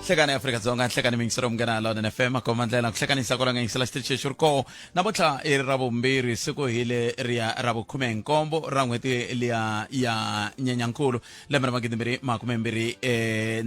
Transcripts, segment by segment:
Hlekani Afrika-Dzonga, nhlekani miyingiselo Munghana Lonene FM, komba ndlela ku hlekanisa kwala nga yingisela xitichi lexi ri koho. Namuntlha i ri ra vumbirhi, siku hi le riya ra vukhume-nkombo ra n'hweti liya ya Nyenyankulu, lembe ra magidimbirhi makumembirhi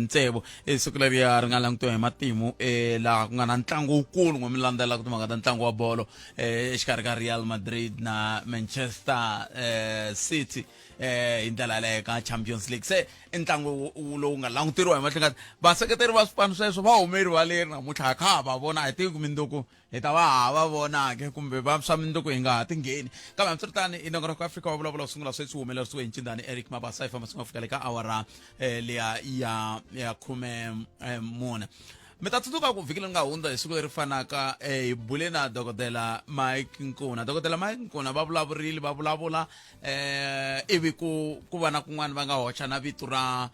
tsevu. I siku leriya ri nga langutiwa hi matimu, laha ku nga na ntlangu wukulu n'we mi landzelelaka timhaka ta ntlangu wa bolo, exikarhi ka Real Madrid na Manchester City, hi ndlela yaleyo ka Champions League. Se i ntlangu lowu nga languteriwa hi mahlongati. Vaseketeri va swipano sweswo va hume rivaleni namuntlha, ha kha ha va vona, a hi tivi ku mindzuku hi ta va ha va vona ke kumbe va swa mindzuku hi nga ha ti ngheni. Kambe hambiswiritano, i nongonoko Afrika wa vulavula wu sungula sweswi, wu humelerisiwe hi Ncindani Eric Mabasa, yi famba swi nga fika le ka awara liya ya khume mune. Mi ta tsundzuka ku vhiki leri nga hundza hi siku leri fanaka, hi bule na Dokodela Mike Nkuna. Dokodela Mike Nkuna va vulavurile, va vulavula, ivi ku va na kun'wana va nga hoxa na vito ra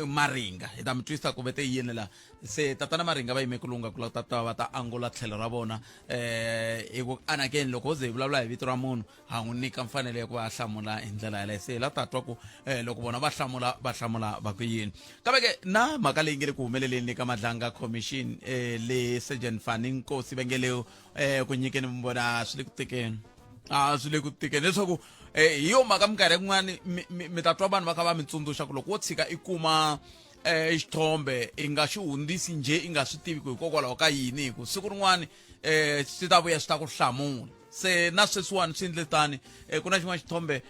Maringa. Hi ta mi twisisa ku vete yini la. Se tatana Maringa va yime ku lungha ku lava ta va ta angula tlhelo ra vona, hi ku anakeni loko ho ze hi vulavula hi vito ra munhu, ha n'wi nyika mfanelo ya ku va a hlamula hi ndlela yaleyo. Se hi la ta twa ku loko vona va hlamula, va hlamula va ku yini. Kambe ke na mhaka leyi nge le ku humeleleni ka Madlanga Commission, le Sergeant Fani Nkosi va nge le ku nyikeni vumbhoni, a swi le ku tikeni, a swi le ku tikeni leswaku hi yo mhaka minkarhi yin'wani mi ta twa vanhu va kha va mi tsundzuxa ku loko wo tshika i kuma xithombe, i nga xi hundzisi njhe i nga swi tivi ku hikokwalaho ka yini, hi ku siku rin'wani swi ta vuya swi ta ku hlamula. Se na sweswiwani swi endle tani, ku na xin'wana xithombe,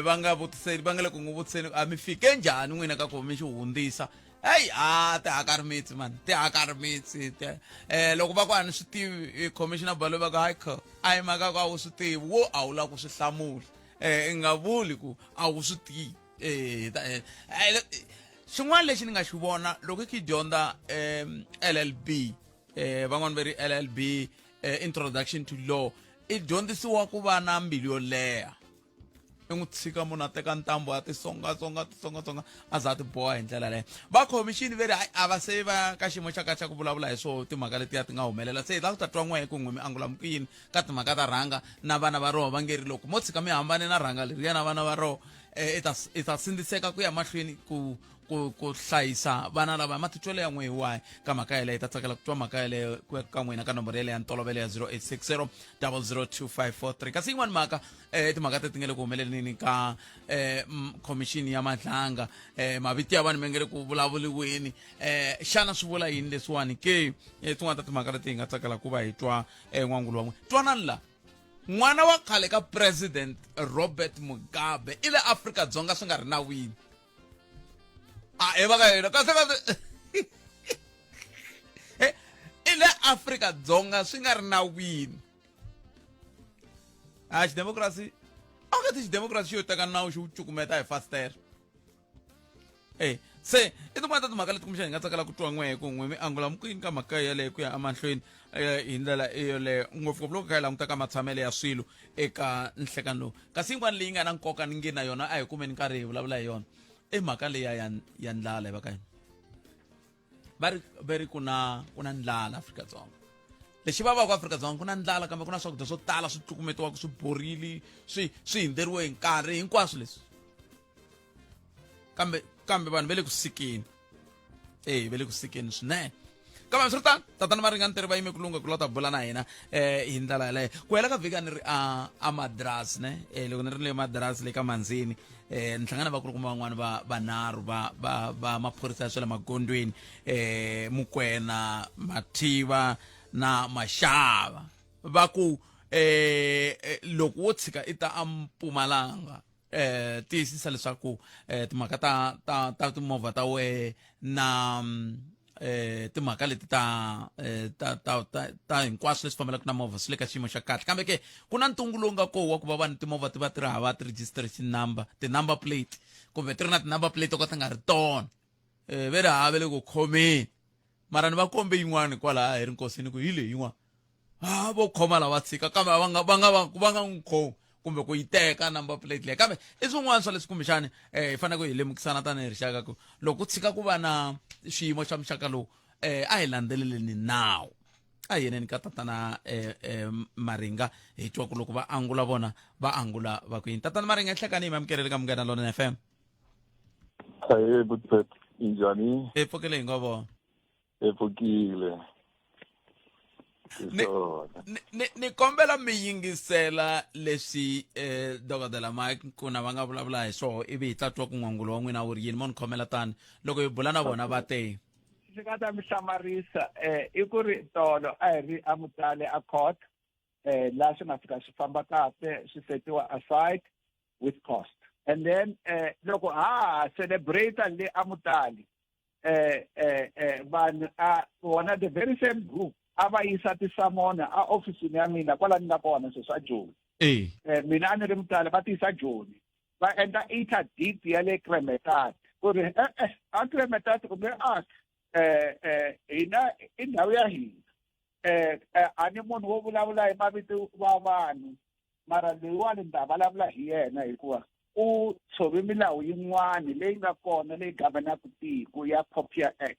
va nga vutiseli, va nga le ku n'wi vutiseni, a mi fike njhani n'wina ka ku mi xi hundzisa? Heyi, a tihakarimitsi mani, tihakarimitsi. Loko va ku a ni swi tivi, commissioner Balo va ku hayi kho, a hi mhaka ku a wu swi tivi, wo a wu lava ku swi hlamula, i nga vuli ku a wu swi tivi. Xin'wana lexi ni nga xi vona loko i kha i dyondza LLB, van'wani va ri LLB, Introduction to Law, i dyondzisiwa ku va na mbilu yo leha, i n'wi tshika munhu a teka ntambu a tisongasonga, tisongasonga, a za a ti boha hi ndlela leyo. Va khomixini ve ri hayi, a va se va ka xiyimo xa kahle xa ku vulavula hi swoho timhaka letiya ti nga humelela. Se hi lava ku ta twa n'wehe ku n'we mi angula mi ku yini ka timhaka ta rhanga na vana va roho. Va nge ri loko mo tshika mi hambane na rhanga leriya na vana va roho, i ta sindziseka ku ya mahlweni ku hlayisa vana lava. Matitwelo ya n'we hi wahi ka mhaka yeleyo? Hi ta tsakela ku twa mhaka yeleyo ku ya ka n'wina ka nomboro yeleyo ya ntolovelo ya 0860 002543. Kasi yin'wani mhaka, timhaka teti nga le ku humeleleni ka khomixini ya Madlanga, mavito ya vanhu ma nge le ku vulavuriweni, xana swi vula yini leswiwani ke? Tin'wana ta timhaka leti hi nga tsakela ku va hi twa n'wangulo wa n'wina. Twanani la, n'wana wa khale ka President Robert Mugabe i le Afrika-Dzonga swi nga ri nawini. A hi va ka yena kasi kasi i le Afrika-Dzonga swi nga ri nawini. A xidemokirasi, a nga ti xidemokirasi xi yo teka nawu xi wu cukumeta hi fasitere. Se i tin'wana ta timhaka leti kumbexana hi nga tsakela ku twa n'we ku n'we mi angula mi ku yini ka mhaka yeleyo ku ya emahlweni, hi ndlela yoleyo, ngopfungopfu loko kha hi languta ka matshamelo ya swilo eka nhlekani lowu. Kasi yin'wana leyi nga na nkoka ni nge na yona a hi kumeni nkarhi hi vulavula hi yona, i mhaka leya ya ndlala. Hi va ka yini va ri ku na ndlala Afrika-Dzonga? Lexi vavaka, Afrika-Dzonga ku na ndlala, kambe ku na swakudya swo tala swi cukumetiwaka, swi borile, swi hindzeriwe hi nkarhi, hinkwaswo leswi, kambe vanhu va le ku sikeni, va le ku sikeni swinene. Kambe hambiswiritano, tatana Maringa va yime ku lungha ku lava ta bula na hina hi ndlela yaleyo. Ku hela ka vhiki a ni ri a Madras ne, loko ni ri le Madras le ka Manzini, ni hlangana vakulukumba van'wani va vanharhu va maphorisa ya swa le magondzweni, Mukwena, Mathiva na Maxava. Va ku loko wo tshika i ta a Mpumalanga, tiyisisa leswaku timhaka ta timovha ta wehe na timhaka leti ta hinkwaswo leswi fambelaka na movha swi le ka xiyimo xa kahle. Kambe ke ku na ntungu lowu nga koho wa ku va vanhu timovha ti va ti ri hava ti-registration number, ti-number plate, kumbe ti ri na ti-number plate to ka ti nga ri tona. Ve ri hava le ku khomeni, mara ni va kombe yin'wana kwalaya hi ri nkosini ku hi leyi yin'wana, ha vo khoma lava tshika, kambe va nga n'wi khomi kumbe ku yi teka number plate leyi. Kambe i swin'wana swa leswi kumbexani hi fanele hi lemukisana tanihi rixaka ku loko ku tshika ku va na xiyimo xa muxaka lowu, a hi landzeleleni nawu. A hi yeneni ka tatana Maringa, hi twa ku loko va angula vona va angula va ku yini. Tatana Maringa, nhlekani, hi mamukeleli ka Munghana Lonene FM. Ahee, Butpet, njhani? Hi pfukile, hi ngo vona. Hi pfukile. Ni, ni, ni kombela mi yingisela leswi eh, dokodela Mike Nkuna va nga vulavula hi swoho ivi hi ta twa ku n'wangulo wa n'wina wu ri yini. Mo ni khomela tani loko hi bula na vona va te swi nga ta mi hlamarisa eh i ku ri tolo a hi ri a Mutale a court eh laha swi nga fika swi famba kahle swi setiwa aside with cost and then eh loko ha ha celebrate le a Mutale eh eh eh vanhu a vona the very same group a va yisa tisamona a ofisini ya mina kwala ni nga kona sweswi a Joni. Eh mina a ni ri Mutale va tiyisa Joni va endla interdict ya le Kremetat ku ri eh eh a Kremetat ku nge aki eh eh hina i ndhawu ya hina eh a ni munhu wo vulavula hi mavito wa vanhu mara loyiwani ni ta vulavula hi yena hikuva u tshove milawu yin'wana leyi nga kona leyi gavanaka tiko ya POPIA Act.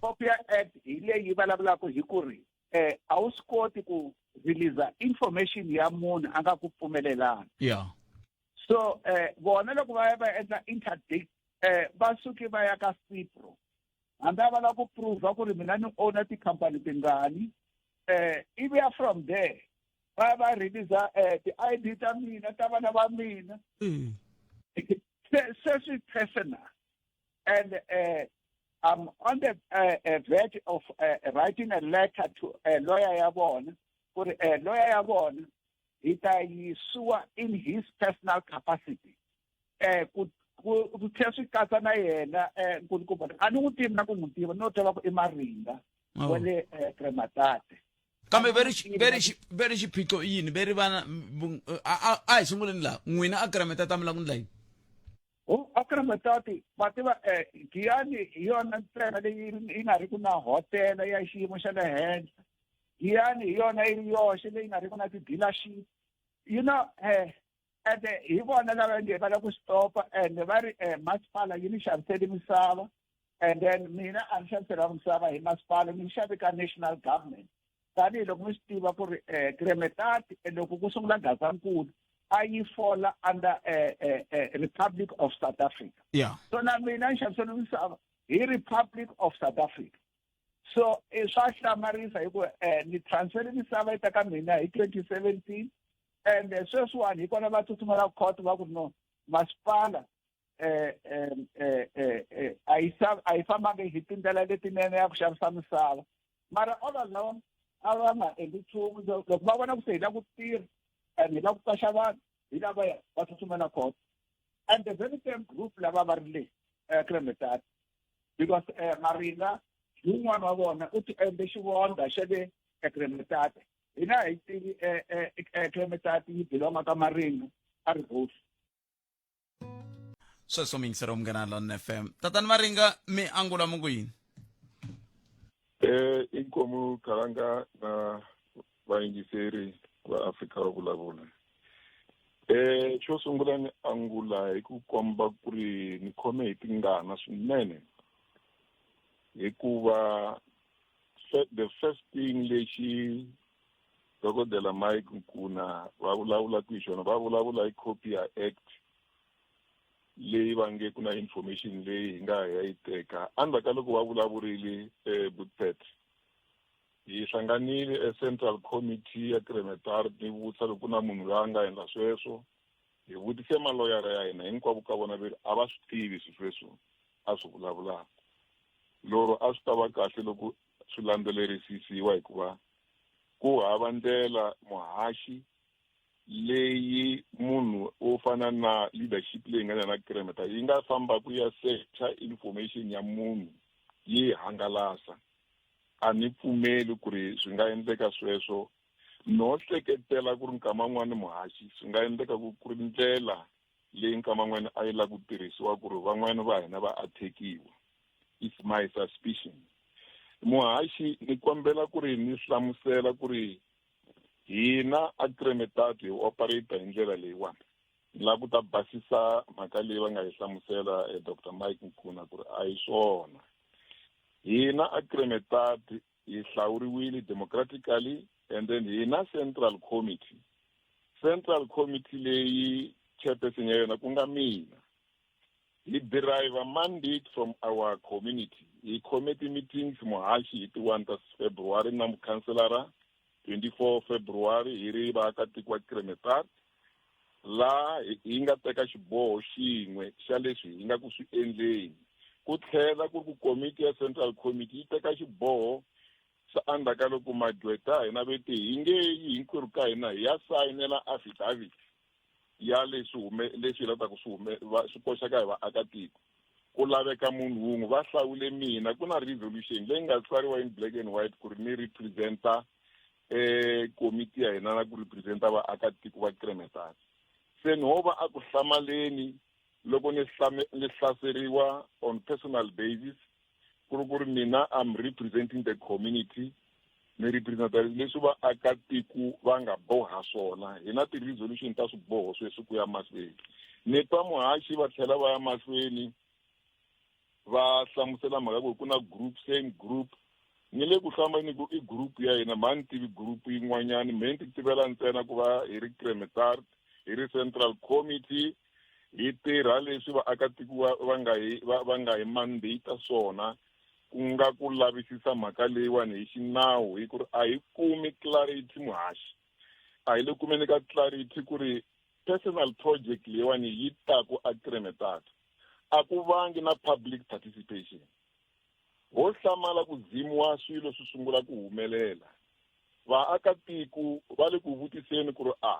POPIA Act hi leyi yi vulavulaka hi ku ri eh a wu swi koti ku release information ya munhu a nga ku pfumelelani. So eh vona loko va ya va endla interdict eh va suke va ya ka CIPRO hambi a va lava ku prove ku ri mina ni owner tikhampani tingani eh ivi ya from there va va release eh ti-ID ta mina ta vana va mina. Se se swi personal and I'm on the verge of writing a letter to a lawyer ya vona ku ri lawyer ya vona hi ta yi suwa in his personal capacity eh ku ku ku tlhela swi katsa na yena eh nkulukumba a ni n'wi tivi na ku n'wi tiva no twa va ku i Maringa wa le Krematate. Kambe ve ri ve ri ve ri xiphiqo i yini ve ri vana a hi sunguleni laha n'wina a Kremetate a mi lava ku ndla yini? Ho a Kremetate va tiva eh Giyani hi yona ntsena leyi yi nga ri ku na hotela ya xiyimo xa le henhla. Giyani hi yona yi ri yoxe leyi nga ri ku na ti-dealership. You know eh ende hi vona lava nge va lava ku stopa and va ri eh masipala yi ni xavisele misava and then mina a ni xavisela misava hi masipala ni xave ka national government tanihiloko mi swi tiva ku ri eh Kremetat loko ku sungula Gazankulu a yi fola under eh, eh, eh, Republic of South Africa. So na mina ni xavisela misava hi Republic of South Africa. So swa hlamarisa hi ku eh, ni transfer misava yi ta ka mina hi 2017 and sweswiwani hi kona va tsutsumela court va ku no masipala eh eh eh eh a yi a yi fambanga hi tindlela letinene ya ku xavisa misava mara all along a va nga endli nchumu loko va vona ku se hi lava ku tirha and hi lava ku qaxa vanhu hi lava va tsutsumela court and the very same group lava va ri le Kremetat because Maringa hi wun'wana wa vona u ti endle xivondza xa le Kremetat hina hi tivi Kremetat yi belonga ka Maringa a ri hosi. Sweswo mi yingisela Munghana Lonene FM. Tatani Maringa mi angula mi ku yini? Eh inkomu Khalanga na vayingiseri va Afrika va vulavula. Eh xo sungula ni angula hi ku komba ku ri ni khome hi tingana swinene hikuva the first thing lexi dokodela Mike Nkuna va vulavulaka hi xona va vulavula hi copy ya act leyi va nge ku na information leyi hi nga ya yi teka endzhaku ka loko va vulavurile Bootpet hi hlanganile e Central Committee ya Kremetar ni vutisa loko ku na munhu loyi a nga endla sweswo hi vutise maloyara ya hina hinkwavo ka vona ve ri a va swi tivi swilo sweswo a swi vulavulaka loro a swi ta va kahle loko swi landzelerisisiwa hikuva ku hava ndlela muhaxi leyi munhu wo fana na leadership leyi nga na Kremeta yi nga famba ku ya searcha information ya munhu yi hangalasa a ni pfumeli ku ri swi nga endleka sweswo no hleketela ku ri nkama n'wani muhaxi swi nga endleka ku ku ri ndlela leyi nkama n'wani a yi lava ku tirhisiwa ku ri van'wani va hina va athekiwa is my suspicion muhaxi ni kombela ku ri ni hlamusela ku ri hina a Kremetat hi operate hi ndlela leyiwani ni lava ku ta basisa mhaka leyi va nga yi hlamusela Dr Mike Nkuna ku ri a hi swona hina a Kremetat hi hlawuriwile democratically and then hina Central Committee Central Committee leyi chairperson ya yona ku nga mina. Hi derive mandate from our community. Hi khome ti-meetings muhaxi hi ti-1 ta February na mukhanselara 24 February hi ri vaakatiko va Kremetart, laha hi nga teka xiboho xin'we xa leswi hi nga ku swi endleni. Ku tlhela ku ri ku komiti ya Central Committee yi teka xiboho xa endzhaku ka loko magqweta ya hina ve te hi nge yi hinkwerhu ka hina hi ya sayinela affidavit ya leswi hume leswi hi lavaka swi hume va swi koxaka hi vaakatiko. Ku laveka munhu wun'we, va hlawule mina. Ku na resolution leyi nga tsariwa in black and white ku ri ni represent-a komiti ya hina na ku represent-a vaakatiko va Kremetart. Se ni ho va a ku hlamaleni loko ni ni hlaseriwa on personal basis ku ri ku ri mina I'm representing the community, ni representa leswi vaakatiko va nga boha swona. Hi na ti-resolution ta swiboho sweswi ku ya mahlweni. Ni twa muhaxi va tlhela va ya mahlweni va hlamusela mhaka ku ku na group, same group. Ni le ku hlamani ku i group ya hina, mha ni tivi group yin'wanyani, me ni ti tivela ntsena ku va hi ri Kremetart, hi ri Central Committee, hi tirha leswi vaakatiko va nga hi va nga hi mandate swona, ku nga ku lavisisa mhaka leyiwani hi xinawu, hi ku ri a hi kumi clarity muhaxi, a hi le kumeni ka clarity ku ri personal project leyiwani yi taku a Kremetart a ku vangi na public participation. Ho hlamala ku dzimiwa swilo swi sungula ku humelela. Vaakatiko va le ku vutiseni ku ri a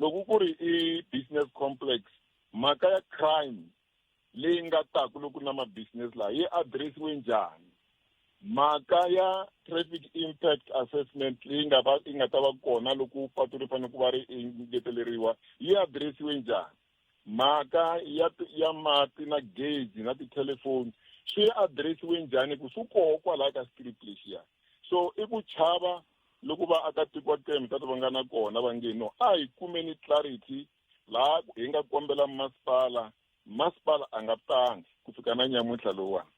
loko ku ri i business complex, mhaka ya crime leyi nga taku loko na ma-business laha yi addressiwe njhani? Mhaka ya traffic impact assessment leyi nga va yi nga ta va kona loko patu ri fanele ku va ri engeteleriwa yi addressiwe njhani? Mhaka ya mati na gezi na tithelefoni swi addressiwe njhani ku swi koho kwalaya ka strip lexiya? So i ku chava loko vaakatiko va Kremetart va nga na kona, va nge no, a hi kumeni clarity laha hi nga kombela masipala, masipala a nga tangi ku fika na nyamuntlha lowuwani.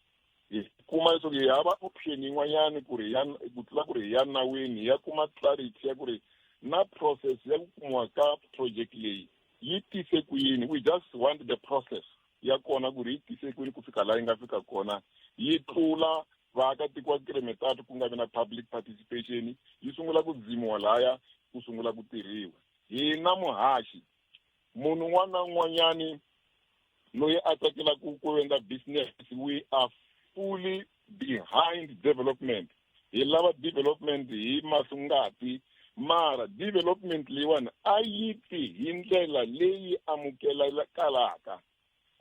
Hi kuma leswaku hi hava option yin'wanyani ku ri ya ku tlula ku ri hi ya nawini hi ya kuma clarity ya ku ri na process ya ku kumiwa ka project leyi yi tise ku yini. We just want the process ya kona ku ri yi tise kwini ku fika laha yi nga fika kona, yi tlula vaakatiko va Kremetart ku nga vi na public participation, yi sungula ku dzimiwa lahaya ku sungula ku tirhiwa. Hina muhaxi, munhu un'wana na un'wanyani loyi a tsakelaka ku endla business, we are fully behind development. Hi lava development hi mahlongati, mara development leyiwani a yi ti hi ndlela leyi amukelekalaka,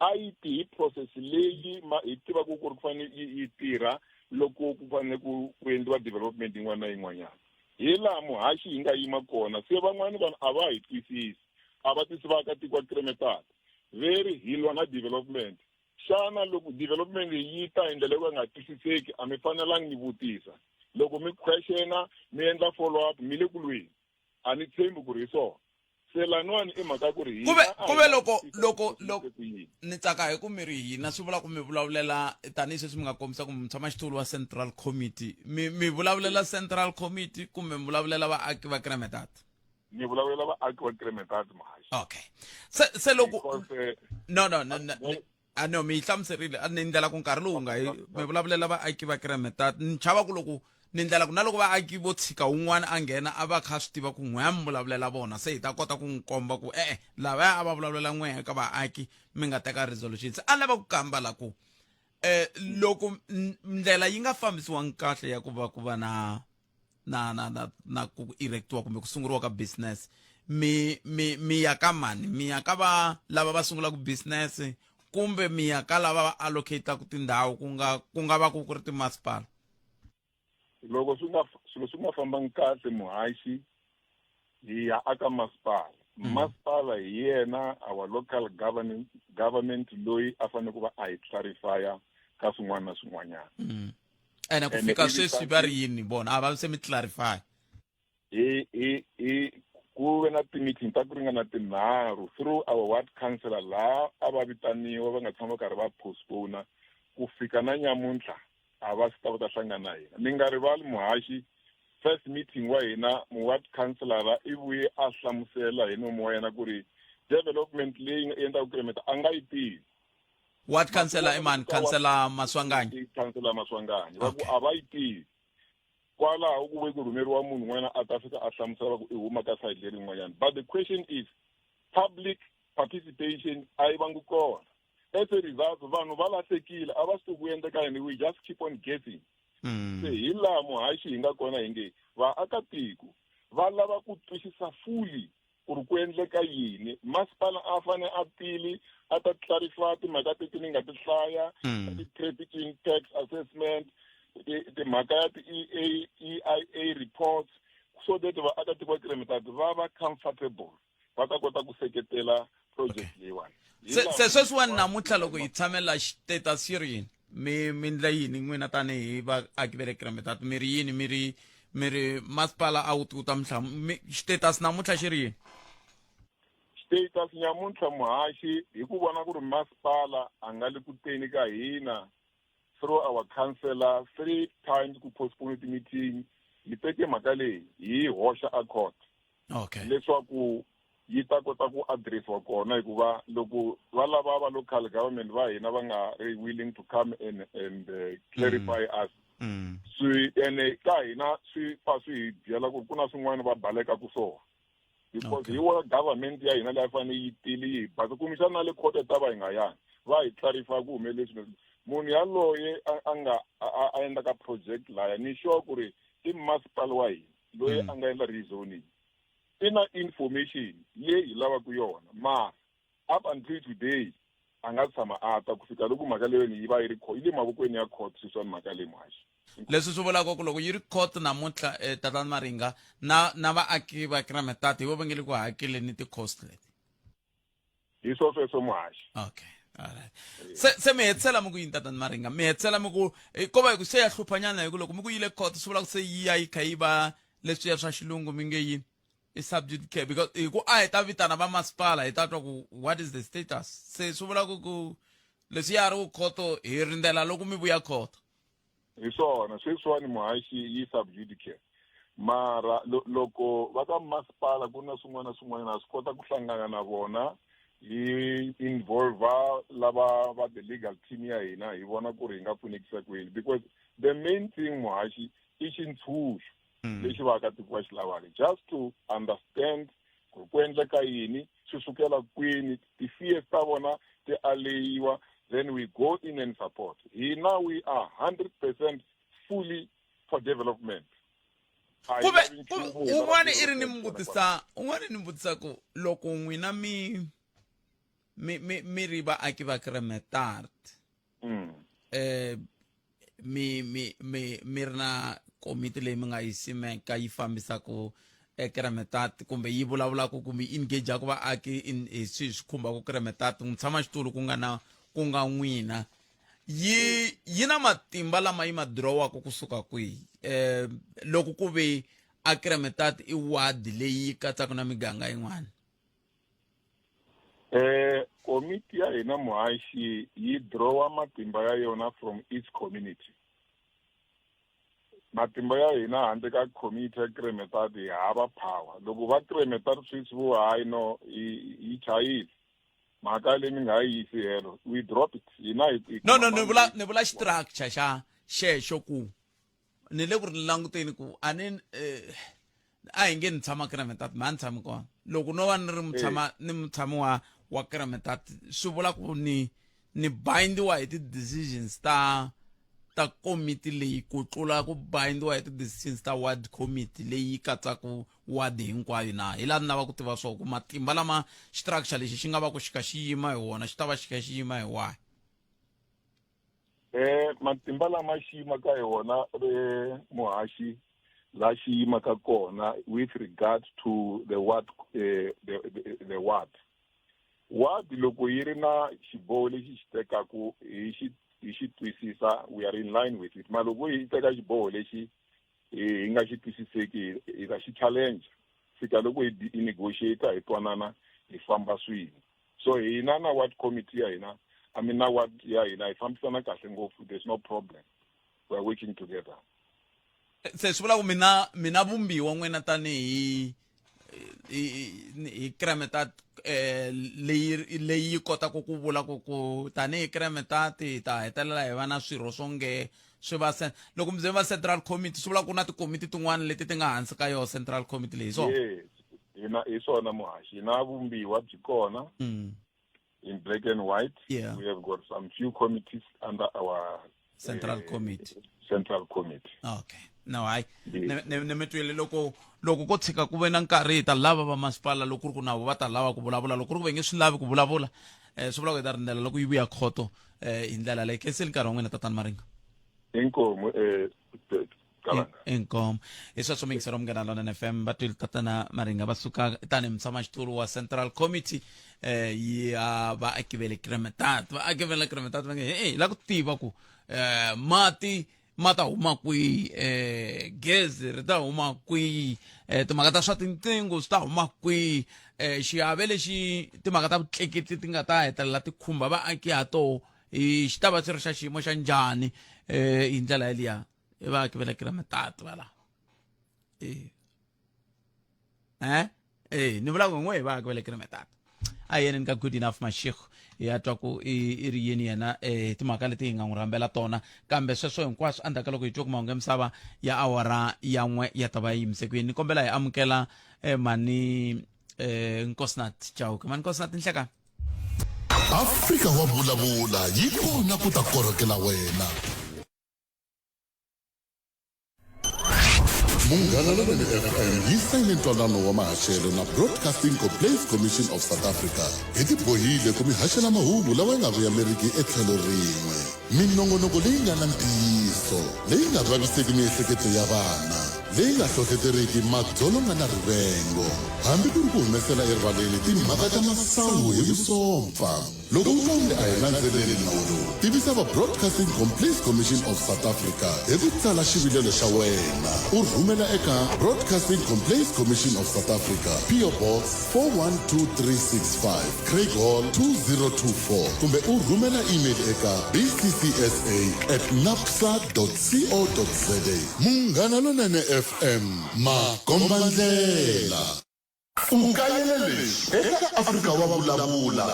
a yi ti hi process leyi hi tivaka ku ri ku fanele yi tirha loko ku fanele ku endliwa development yin'wana na yin'wanyana. Hi laha muhaxi hi nga yima kona. Se van'wani vanhu a va hi twisisi, a va twisi vaakatiko va Kremetart, ve ri hi lwa na development. Xana loko development yi ta hi ndlela yo ka yi nga twisiseki, a mi fanelangi mi vutisa? Loko mi questiona, mi endla follow up, mi le ku lweni. A ni tshembi ku ri hi swona. Se laniwani i mhaka ku ri Kuve kuve loko loko loko ni tsaka hi ku mi ri hina, swi vula ku mi vulavulela tanihi sweswi mi nga kombisa ku mutshamaxitulu wa Central Committee, mi vulavulela Central Committee kumbe mi vulavulela vaaki va Kremetart? Ni vulavulela vaaki va Kremetart, muhaxi. Okay, se loko Because, no no no, no a no, mi yi hlamuserile, a ni ndlela ku nkarhi lowu nga hi mi vulavulela vaaki va Kremetart. Ni chava ku loko ni ndlela ku na loko vaaki vo tshika wun'wana a nghena a va kha swi tiva ku n'we a mi vulavulela vona, se hi ta kota ku n'wi komba ku e-e, lavaya a va vulavulela n'we ka vaaki mi nga teka resolution. Se a lava ku kamba la ku loko ndlela yi nga fambisiwangi kahle ya ku va ku va na ku erectiwa kumbe ku sunguriwa ka business, mi ya ka mani? Mi ya ka va lava va sungulaka business kumbe mi ya ka lava va allocataka tindhawu, ku nga va ku ri timasipala? Loko swi nga swilo swi nga fambangi kahle muhaxi, hi ya aka masipala. Masipala hi yena our local government loyi a fanele ku va a hi clarifya ka swin'wana na swin'wanyana. Ene ku fika sweswi va ri yini vona? A va se mi clarify? Hi ku ve na ti-meeting ta ku ringana tinharhu through our ward councillor laha a va vitaniwa, va nga tshama va karhi va postpona ku fika na nyamuntlha a va si ta va ta hlangana na hina. Mi nga rivali muhaxi, first meeting wa hina mu-ward councillora i vuye a hlamusela hi nomu wa yena ku ri development leyi nga endlaka Kremetart a nga yi tivi. Ward councillor i mani? Councillor Maswanganyi. Councillor Maswanganyi va ku a va yi tivi. Kwalaho ku ve ku rhumeriwa munhu un'wana a ta fika a hlamusela ku i huma ka side lerin'wanyana. But the question is, public participation a yi vangi kona. As a result, vanhu va lahlekile, a va swi tivi ku endleka yini, we just keep on guessing. Se hi laha muhaxi hi nga kona hi nge vaakatiko va lava ku twisisa fully ku ri ku endleka yini. Masipala a fane a tili a ta clarify timhaka teti ni nga ti hlaya, ti-trafficking tax assessment, timhaka ya ti-EA, EIA reports, so that vaakatiko va Kremetart va va comfortable, va ta kota ku seketela project leyiwani. Se sweswiwani namuntlha loko hi tshamela status xi ri yini? Mi ndla yini n'wina tanihi vaaki va le Kremetart? Mi ri yini? Mi ri masipala a wu ti wu ta mi status namuntlha xi ri yini? Status nyamuntlha, muhaxi, hi ku vona ku ri masipala a nga le ku teni ka hina through our councillor three times ku postpone ti-meeting, hi teke mhaka leyi hi hoxa a court leswaku yi ta kota ku addressiwa kona, hikuva loko va lava va local government va hina va nga ri willing to come and clarify us swi ene ka hina swi pfa swi hi byela ku ku na swin'wana va balekaku swona, because hi wona government ya hina leyi a fanele yi tile yi hi basa, kumbexana na le court ta va hi nga yangi va hi clarify ku humelele swilo leswi. Munhu yaloye a nga a endlaka project laya, ni sure ku ri i masipala wa hina loyi a nga endla rezoning, i na information leyi hi lavaka yona, mara up until today a nga tshama a ta ku fika loko mhaka leyoni yi va yi ri yi le mavokweni ya court sweswiwani mhaka leyi, muhaxi. Leswi swi vulaka ku loko yi ri court namuntlha, tatana Maringa, na vaaki va Kremetart hi vo va nge le ku hakeleni ti-cost leti. Hi swo sweswo, muhaxi. Okay, alright. Se mi hetisela mi ku yini, tatana Maringa? Mi hetisela mi ku ko va hi ku se ya hluphanyana, hi ku loko mi ku yile court swi vula ku se yi ya yi kha yi va leswiya swa xilungu mi nge yini, i subject care, because hi ku a hi ta vitana va masipala hi ta twa ku what is the status. Se swi vula ku leswi ya ha ri ku khoto, hi rindzela loko mi vuya khoto. Hi swona sweswiwani, muhaxi, yi sub judice, mara loko va ka masipala ku na swin'wana na swin'wanyana ha swi kota ku hlangana na vona, hi involve lava va the legal team ya hina, hi vona ku ri hi nga pfunekisa kwini, because the main thing, muhaxi, i xintshunxo lexi vaakatiko va xi lavaka, just to understand ku ri ku endleka yini, swi sukela kwini, ti-fears ta vona ti aleyiwa, then we go in and support. Hina we are 100% fully for development. A hi Kuve lavi nchumu, hi lava un'wana i ri ni mi development. Vutisa un'wana ni vutisa ku loko n'wina mi ri vaaki va Kremetart, mi ri na komiti leyi mi nga yi simeka yi fambisaka eKremetart, kumbe yi vulavulaka kumbe yi engageaka vaaki hi swilo swi khumbaka Kremetart, mutshamaxitulu ku nga na ku nga n'wina, yi na matimba lama yi ma dirowaka kusuka kwihi, loko ku ve a Kremetart i ward leyi yi katsaka na miganga yin'wana? Komiti ya hina, muhaxi, yi drawa matimba ya yona from each community. Matimba ya hina handle ka community ya Kremetart hi hava power. Loko va Kremetart sweswi vo hayi no yi chayile mhaka leyi mi nga ha yi yisi helo, we drop it hina hi No, ni vula structure xa xexo, ku ni le ku ri languteni ku a ni a hi nge ni tshama Kremetart, ma ni tshami kona, loko no va ni ri mutshama ni mutshami wa Kremetart, swi vula ku ni bindiwa hi ti-decisions ta komiti leyi ku tlula ku bindiwa hi ti-decisions ta ward committee leyi katsaka ward hinkwayo na? Hi laha ni lava ku tiva swo ku matimba lama structure lexi xi nga va ku xi kha xi yima hi wona, xi ta va xi kha xi yima hi wahi? Matimba lama xi yimaka hi wona, muhaxi, la xi yimaka kona with regard to the ward, the ward loko yi ri na xiboho lexi xi tekaku, hi xi twisisa, we are in line with it. Ma loko yi teka xiboho lexi hi nga xi twisiseki, hi ta xi challenge fika loko hi negotiate, hi twanana, hi famba swin'we. So hina na ward committee ya hina, I mean na ward ya hina, hi fambisana kahle ngopfu. There's no problem, we are working together. Se swi vula ku mina vumbiwa n'wina tanihi hi kremetat leyi leyi yi kotaka ku vula ku ku tanihi kremetat hi ta hetelela hi va na swirho swo nge swi va loko mi ze va central committee swi vula ku na tikomiti tin'wana leti ti nga hansi ka yona central committee leyi swona yes hina hi swona muhaxi hina vumbiwa byi kona in black and white yeah. we have got some few committees under our central committee central committee okay no hayi ni mi twile loko loko ko tshika ku ve na nkarhi hi ta lava vamasipala loko ku ri ku na vo va ta lava ku vulavula loko ku ri ku ve nge swi lavi ku vulavula um swi vula ku hi ta rindzela loko yi vuya khoto um hi ndlela leyi khenseli nkarhi wa n'wina tatani maringa inkomu um inkomu hi sweswo mingisero munghana lonene fm va twile tatana maringa va suka tanihi mutshamaxitulu wa central committee eh ya vaaki va le kremetat vaaki va le kremetat va nge hey la ku tiva ku eh mati ma ta huma kwihi eh gezi ri ta huma kwihi eh timhaka ta swa tinqingho swi ta huma kwihi eh xiave lexi timhaka ta vutleketli ti nga ta hetelela ti khumba vaaki ha toho i xi ta va xi ri xa xiyimo xa njhani eh hi ndlela yeliya i vaaki va le kremetat va la eh eh eh ni vula ku n'we hi vaaki va le kremetat a yeni ka good enough mashego ya twa ku i ri yini yena eh timhaka leti hi nga n'wi rhambela tona kambe sweswo hinkwaswo endzhaku ka loko hi twe ku mahungu ya misava ya awara ya n'we ya ta va yi yimise ku yini ni kombela hi amukela eh, mani eh, nkosinathi chauke mani nkosinathi nhlekani Afrika wa vulavula yi kona ku ta korhokela wena. Munghana Lonene FM yi sayine ntwanano wa mahaxelo na Broadcasting Complaints Commission of South Africa. Hi tibohile ku mi haxela mahungu lawa ya nga vuyameriki etlhelo rin'we. Minongonoko leyi nga na ntiyiso, leyi nga vaviseki miehleketo ya vana, leyi nga hlohleteriki madzolonga na rivengo, hambi ku ri ku humesela erivaleni timhaka ta masangu hi vusompfa. Loko u twa onge a hi landzeleli nawu lowu, tivisa va Broadcasting Complaints Commission of South Africa hi ku tsala xivilelo xa wena u rhumela eka Broadcasting Complaints Commission of South Africa, PO Box 412365, Craighall 2024, kumbe u rhumela email eka bccsa at napsa co za. Munghana Lonene FM, makombandlela. U kayele leswi eka Afrika wa Vulavula.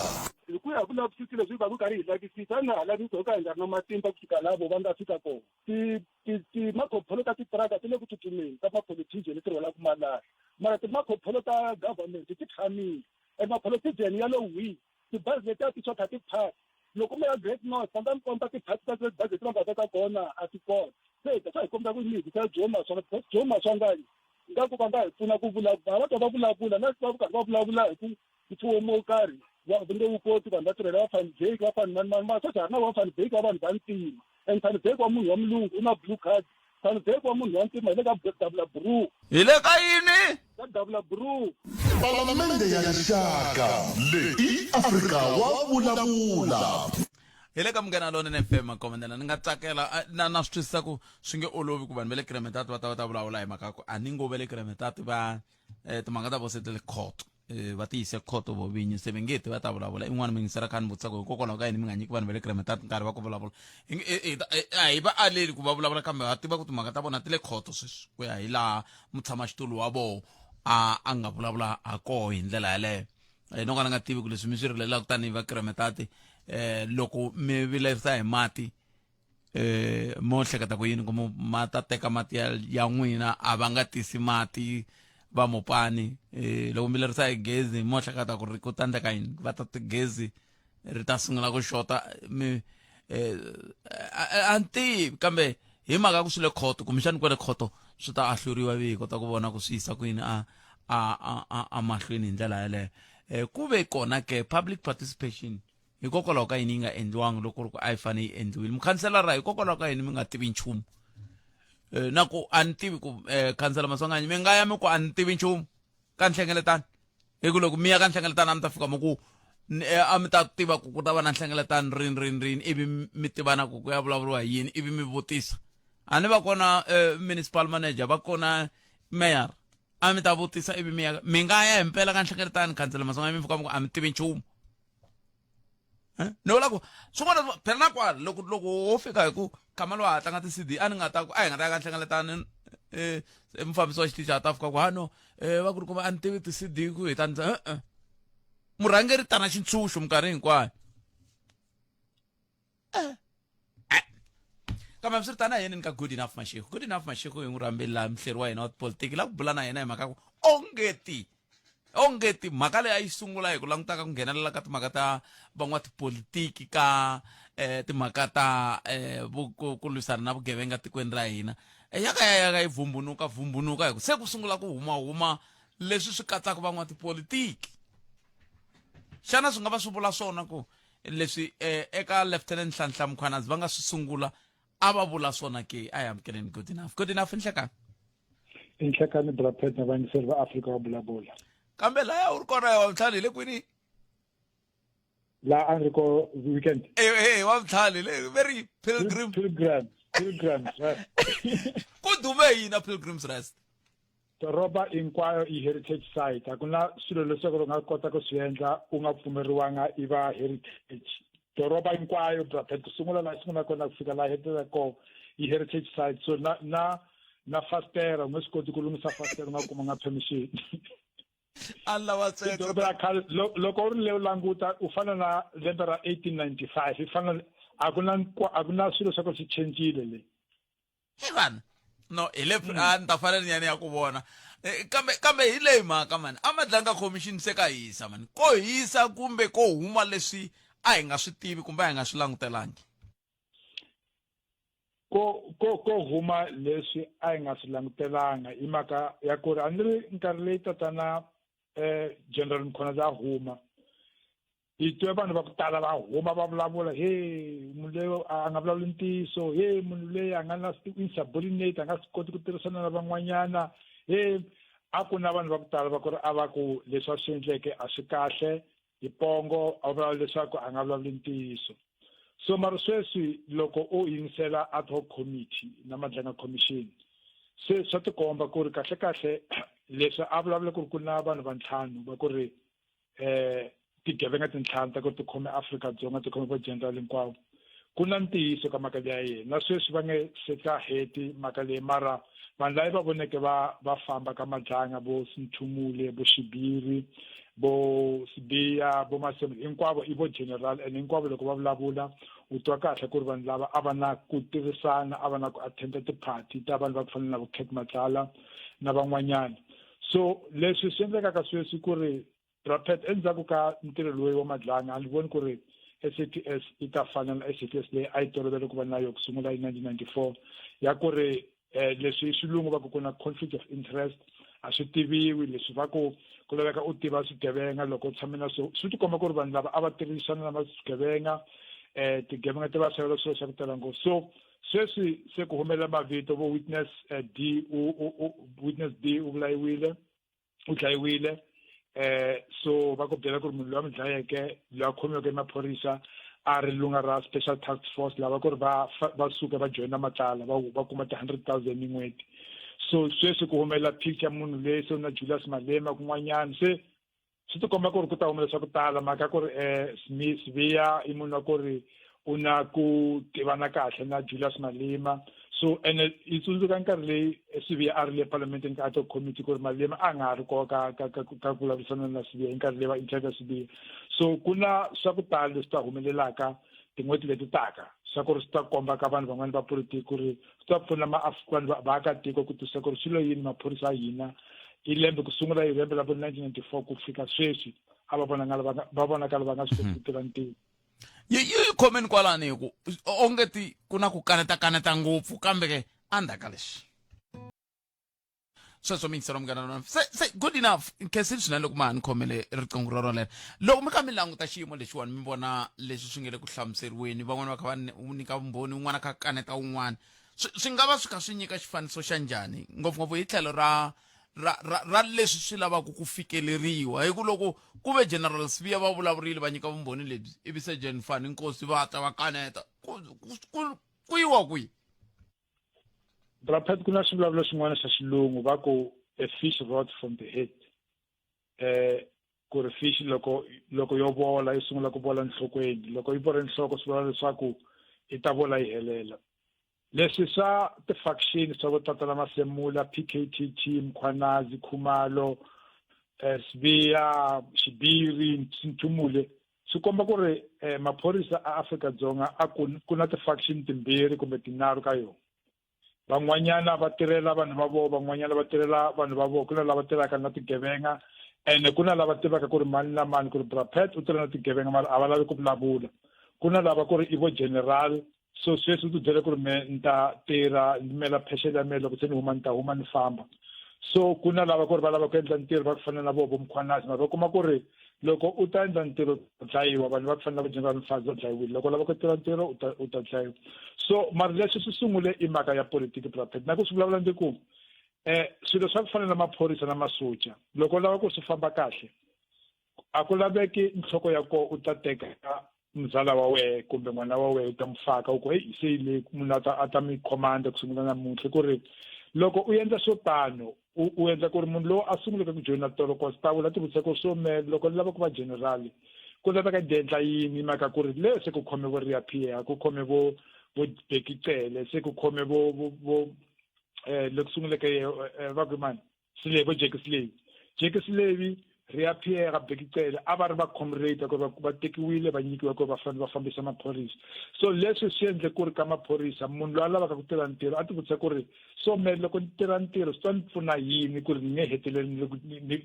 Hi ku ya hi vulavisisi lebyi hi va ku karhi hi lavisisa, a ni nga ha lavisi ho ka hi nga ri na matimba ku fika laha vo va nga fika kona. Ti ti timakhopholo ta titiraka ti le ku tsutsumeni ta mapholothijeni leti rhwalaka malahla, mara timakhopholo ta government ti tshamile. And mapholothijeni ya lo whii, tibazi letiya ti xotha ti-parts. Loko mi ya Great North va nga mi komba ti-parts ta tibazi leti va nga veka kona a ti kona. Se that's why hi kombela ku mi hisa Joe Maswanganyi because Joe Maswanganyi ingaku va nga hi pfuna ku vulavula va twa va vulavula na va karhi va vulavula hi ku mfumo wo karhi va nge wu koti vanhu va tirhela va Van Wyk va Van mani mani mara sweswi ha ri na va Van Wyk wa vanhu va ntima and Van Wyk wa munhu wa mulungu u na blue card Van Wyk wa munhu wa ntima hi le ka Davula Brew hi le ka yini ka Davula Brew Palamende ya Rixaka leyi i Afrika wa vulavula. Hi le ka Munghana Lonene FM Makomendela ni nga tsakela na na swi twisisa ku swi nge olovi ku vanhu va le Kremetati va ta va ta vulavula hi mhaka ya ku a ni ngo va le Kremetati va eh, timhaka ta vo se ti le khoto eh, va ti yise khoto vo vinyi se va nge ti va ta vulavula i n'wana mi yingisela kha ni vutisa ku hikokwalaho ka yini mi nga nyiki vanhu va le Kremetati nkarhi wa ku vulavula Hi nge- eh, eh, a hi va aleli ku va vulavula kambe ha tiva ku timhaka ta vona ti le khoto sweswi ku ya hi laha mutshamaxitulu wa voho a a nga vulavula ha koho hi ndlela yaleyo eh, no ka ni nga tivi ku leswi mi swi rilelaka tanihi va Kremetati eh loko mi vilerisa hi mati eh mo hleketa ku yini ku ma ta teka mati ya, ya n'wina a va nga tisi mati va mopani eh loko mi vilerisa hi gezi mo hleketa ku ri ku ta endleka yini va ta gezi ri ta sungula ku xota mi eh a ni tivi kambe hi mhaka ku swi le khoto kumbexani kwale khoto swi ta ahluriwa vi hi kota ku vona ku swi yisa kwini a a a a mahlweni hi ndlela yaleyo eh ku ve kona ke public participation hikokwalaho ka yini yi nga endliwangi loko ri ku a yi fanele yi endliwile mukhanselara hikokwalaho ka yini mi nga tivi nchumu eh, na ku a ni tivi ku eh, khansela maswanganyi mi nga ya mi ku a ni tivi nchumu ka nhlengeletano hi ku loko mi ya ka nhlengeletano a mi ta fika mi ku eh, a mi ta tiva ku ku ta va na nhlengeletano rini rini rini ivi mi tiva na ku ku ya vulavuriwa hi yini ivi mi vutisa a ni va kona eh, municipal manager va kona mayor a mi ta vutisa ivi mi ya mi nga ya himpela ka nhlengeletano khansela maswanganyi mi fika mi ku a mi tivi nchumu Eh? Ni vula ku swin'wana phela na kwala loko loko wo fika hi ku khama lowa ha tlanga ti-CD a ni nga ta ku a hi nga ta ya ka nhlengeletano. Mufambisi wa xitichi a ta fika ku hano va ku ri kuma a ni tivi ti-cd ku hi ta ndza e-e murhangeri tana xintshunxo minkarhi hinkwayo. Kambe hambiswiritano a yeneni ka Good Enough Mashiko. Good Enough Mashiko hi n'wi rhambeli laha, muhleri wa hina wa tipolitiki, la ku bula na yena hi mhaka ku ongeti mhaka leyi a yi sungula hi ku langutaka ku nghenelela ka timhaka ta van'watipolitiki ka timhaka ta ku lwisana na vugevenga tikweni ra hina, ya ka ya ka yi vumbunuka vumbunuka hi ku se ku sungula ku huma huma leswi swi katsaka van'watipolitiki. Xana swi nga va swi vula swona ku leswi eka Lieutenant Nhlanhla Mkhwanazi va nga swi sungula a va vula swona ke? A hi amukeleni Good Enough. Good Enough, nhlekani. Inhlekani, Brapet, na vayingiseri va Afrika wa Vulavula. Kambe laya u ri kona ya Wavutlhanu hi le kwini? Laha a ni ri ko weekend. E Wavutlhanu le very Pilgrim. Pilgrims Rest. Ku dume yini Pilgrims Rest? Doroba hinkwayo i heritage site. A ku na swilo leswaku u nga kota ku swi endla u nga pfumeleriwanga i va heritage. Doroba hinkwayo, Brapet, ku sungula laha sungula kona ku fika laha hetelela kona i heritage site. So na fastera u nge swi koti ku lunghisa fastera u nga kumanga permission. A lava doroba ya khale, loko u ri le u languta u fana na lembe ra 1895, i fana a ku na swilo swa ku swi chencile le. He vana, no hi le a ni ta fanele ni ya ni ya ku vona. Kambe hi leyi mhaka mani, a Madlanga Commission se ka hisa mani, ko hisa kumbe ko huma leswi a hi nga swi tivi kumbe a hi nga swi langutelangi? Ko huma leswi a hi nga swi langutelanga hi mhaka ya ku ri a ni ri nkarhi leyi tatana General Mkhwanazi a huma, hi twe vanhu va ku tala va huma va vulavula, he munhu loyi a nga vulavuli ntiyiso, he munhu loyi a nga na insubordinate, a nga swi koti ku tirhisana na van'wanyana. He a ku na vanhu va ku tala va ku ri a va ku leswi a swi endleke a swi kahle hi pongo, a vulavula leswaku a nga vulavuli ntiyiso. So mara sweswi loko u yingisela ad hoc committee na Madlanga Commission, se swa tikomba ku ri kahle kahle leswi a vulavula ku ri ku na vanhu va ntlhanu va ku ri tigevenga tintlhanu ta ku ri ti khome Afrika-Dzonga, ti khome va general hinkwavo, ku na ntiyiso ka mhaka leya yena. Na sweswi va nge se ta heti mhaka leyi, mara vanhu lava va voneke va famba ka Madlanga, vo Sinthumule, vo Xibiri, vo Sibiya, vo Masemo, hinkwavo i vo general, and hinkwavo loko va vulavula u twa kahle ku ri vanhu lava a va na ku tirhisana, a va na ku attenda tiphati ta vanhu va ku fana na vo Cat Matlala na van'wanyana. So leswi swi endlekaka sweswi ku ri, Rapet, endzhaku ka ntirho loyi wa Madlanga, a ni voni ku ri SAPS yi ta fana na SAPS leyi a yi tolovele ku va na yo ku sungula hi 1994, ya ku ri leswi xilungu va ku ku na conflict of interest, a swi tiviwi leswi va ku ku laveka u tiva swigevenga loko u tshame na swo. Swi tikomba ku ri vanhu lava a va tirhisana na swigevenga, tigevenga ti va xavela swilo swa ku tala ngopfu. So sweswi se ku humelela mavito vo Witness D, u Witness B u vulayiwile, u dlayiwile. So va ku byela ku ri munhu loyi a n'wi dlayeke, loyi a khomiweke maphorisa, a ri lunga ra special task force lava ku ri va suka va joyina Matlala, va kuma ti-100 000 hi n'hweti. So sweswi ku humelela picture munhu leyi se na Julius Malema kun'wanyana. Se swi tikomba ku ri ku ta humelela swa ku tala, mhaka ku ri Smith Sibiya i munhu wa ku ri u na ku tivana kahle na Julius Malema. So ene yi tsundzuka nkarhi leyi Sibiya a ri le palamenteni ka ad hoc committee, ku ri Malema a nga ha ri kona ka ku vulavurisana na Sibiya hi nkarhi leyi va interview Sibiya. So ku na swa ku tala leswi ta humelelaka tin'hweti leti taka, swa ku ri swi ta komba ka vanhu van'wani va politiki, ku ri swi ta pfuna vanhu vaakatiko ku twisisa ku ri swilo yini maphorisa ya hina hi lembe ku sungula hi lembe ra vo 1994 ku fika sweswi a va vonakala va vonakala va nga swi koti ku tiva ntirho. Yi khomeni kwalani hi ku onge ti ku na ku kaneta kaneta ngopfu, kambe ke endzhaku ka leswi sweswo miyingiselo munghana lona se Good Enough, nkhensini swinene loko ma ha ni khomele riqingho roro lero. Loko mi kha mi languta xiyimo lexiwani, mi vona leswi swi nge le ku hlamuseriweni, van'wani va kha va nyika vumbhoni, un'wana a kha kaneta un'wana, swi nga va swi kha swi nyika xifaniso xa njhani, ngopfungopfu hi tlhelo ra leswi swi lavaka ku fikeleriwa? Hi ku loko ku ve General Sibiya va vulavurile va nyika vumbhoni lebyi, ivi se Gen Fani Nkosi va ta va kaneta, ku yiwa kwihi? Brapet, ku na swivulavula xin'wana xa xilungu va ku a fish rot from the head, ku ri fish loko yo vola yi sungula ku vola nhlokweni. Loko yi vole nhloko, swi vula leswaku yi ta vola yi helela. Leswi swa ti-faction swa vo Tatana Masemula, PKTT, Mkhwanazi, Khumalo, Sibiya, Xibiri, Nthumule swi komba ku ri maphorisa a Afrika-Dzonga a ku ku na ti-faction timbirhi kumbe tinharhu ka yona. Van'wanyana va tirhela vanhu va vona, van'wanyana va tirhela vanhu va vona. Ku na lava tirhaka na tigevenga ene ku na lava tivaka ku ri mani na mani ku ri Bra Pat u tirha na tigevenga mara a va lavi ku vulavula. Ku na lava ku ri i vo general. So sweswi u tibyele ku ri me ni ta tirha ni mela phexeni ya mehe, loko se ni huma ni ta huma ni famba. So ku na lava ku ri va lava ku endla ntirho va ku fana na voho vo Mkhwanazi, mara va kuma ku ri loko u ta endla ntirho u dlayiwa. Vanhu va ku fana na vo General Mfazi va dlayiwile. Loko u lava ku tirha ntirho u ta dlayiwa. So mara leswi swi sungule i mhaka ya politiki, Bra Pat. Na ku swi vulavula ndzi ku swilo swa ku fana na maphorisa na masocha, loko u lava ku swi famba kahle, a ku laveki nhloko ya kona u ta teka mzala wa wehe kumbe n'wana wa wehe u ta mu faka u ku heyi se le munhu a ta mi command ku sungula namuntlha. Ku ri loko u endla swo tano u endla ku ri munhu lowu a sunguleke ku joyina tolo constable a ti vutisa ku so me loko ni lava ku va general ku laveka ni endla yini, mhaka ku ri le se ku khome vo Riah Phiyega, ku khome vo Bheki Cele, se ku khome vo le ku sunguleke va ku mani Selebi, vo Jackie Selebi, Jackie Selebi, Riah Phiyega, Bheki Cele, a va ri va comrade ku va tekiwile va nyikiwa ku va fanele va fambisa maphorisa. So leswi swi endle ku ri ka maphorisa munhu loyi a lavaka ku tirha ntirho a ti vutisa ku ri so me loko ni tirha ntirho swi ta ni pfuna yini ku ri ni nge heteleli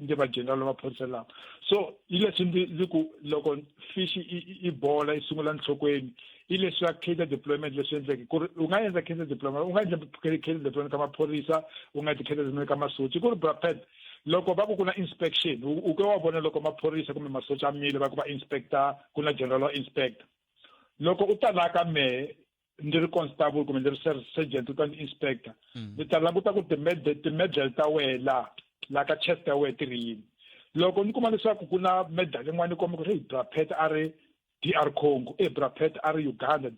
ni va general wa maphorisa lawa. So hi leswi ndzi ku loko fish i bola i sungula nhlokweni, hi leswi ya cadre deployment leswi endleke ku ri u nga endla cadre deployment, u nga endla cadre deployment ka maphorisa, u nga endla cadre deployment ka masocha. Ku ri Bra Pat, loko va ku ku na inspection, u ke wa vona loko maphorisa kumbe masocha a mile va ku va inspector, ku na general wa inspector. Loko u ta laha ka mehe ndzi ri constable kumbe ndzi ri sergeant, u ta ni inspector, ndzi ta languta ku ti-medal ta wehe la ka chest ya wehe ti ri yini. Loko ni kuma leswaku ku na medal yin'wana yi komba ku ri hey, Bra Pat a ri DR Congo, e Bra Pat a ri Uganda,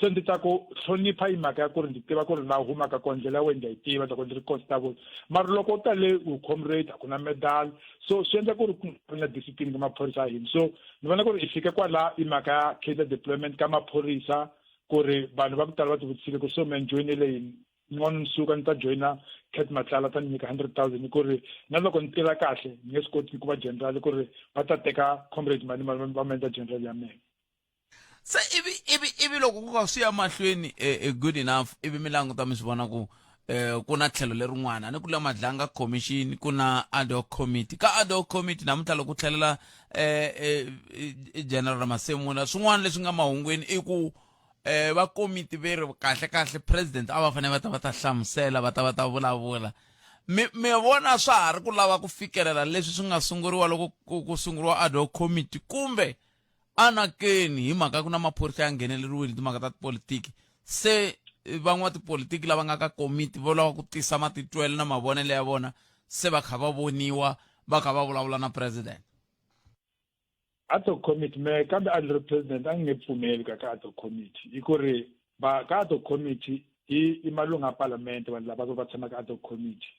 se ndzi ta ku hlonipha hi mhaka ya ku ri ndzi tiva ku ri laha u humaka kona, ndlela ya wena ndza yi tiva loko ndzi ri constable. Mara loko u ta le u comrade, a ku na medal. So swi endla ku ri ku nga vi na discipline ka maphorisa ya hina. So ni vona ku ri i fike kwala i mhaka ya cadre deployment ka maphorisa, ku ri vanhu va ku tala va ti vutisile ku so me ni joyinele yini, n'wana ni suka ni ta joyina Cat Matlala ta ni nyika 100,000, ku ri na loko ni tirha kahle ni nge swi koti ku va general, ku ri va ta teka comrade mani mani va mi endla general ya mina. Se ivi loko ku ka swi ya mahlweni, good enough, ivi mi languta mi swi vona ku ku na tlhelo lerin'wana, a ni ku la Madlanga Commission, ku na ad hoc committee. Ka ad hoc committee namuntlha loko ku tlhelela General Masemula, swin'wana leswi nga mahungwini i ku va komiti ve ri kahle kahle president a va fanele va ta va ta hlamusela, va ta va ta vulavula. Mi vona swa ha ri ku lava ku fikelela leswi swi nga sunguriwa loko ku sunguriwa ad hoc committee, kumbe anakeni hi mhaka ku na maphorisa ya ngheneleriwile timhaka ta tipolitiki, se van'watipolitiki lava nga ka komiti vo lava ku tisa matitwelo na mavonelo ya vona, se va kha va voniwa va kha va vulavula na president? Ad hoc committee, me kambe a ni ri president a ni nge pfumeli ka ad hoc committee. I ku ri va ka ad hoc committee i malunga ya palamende. Vanhu lava va tshamaka ad hoc committee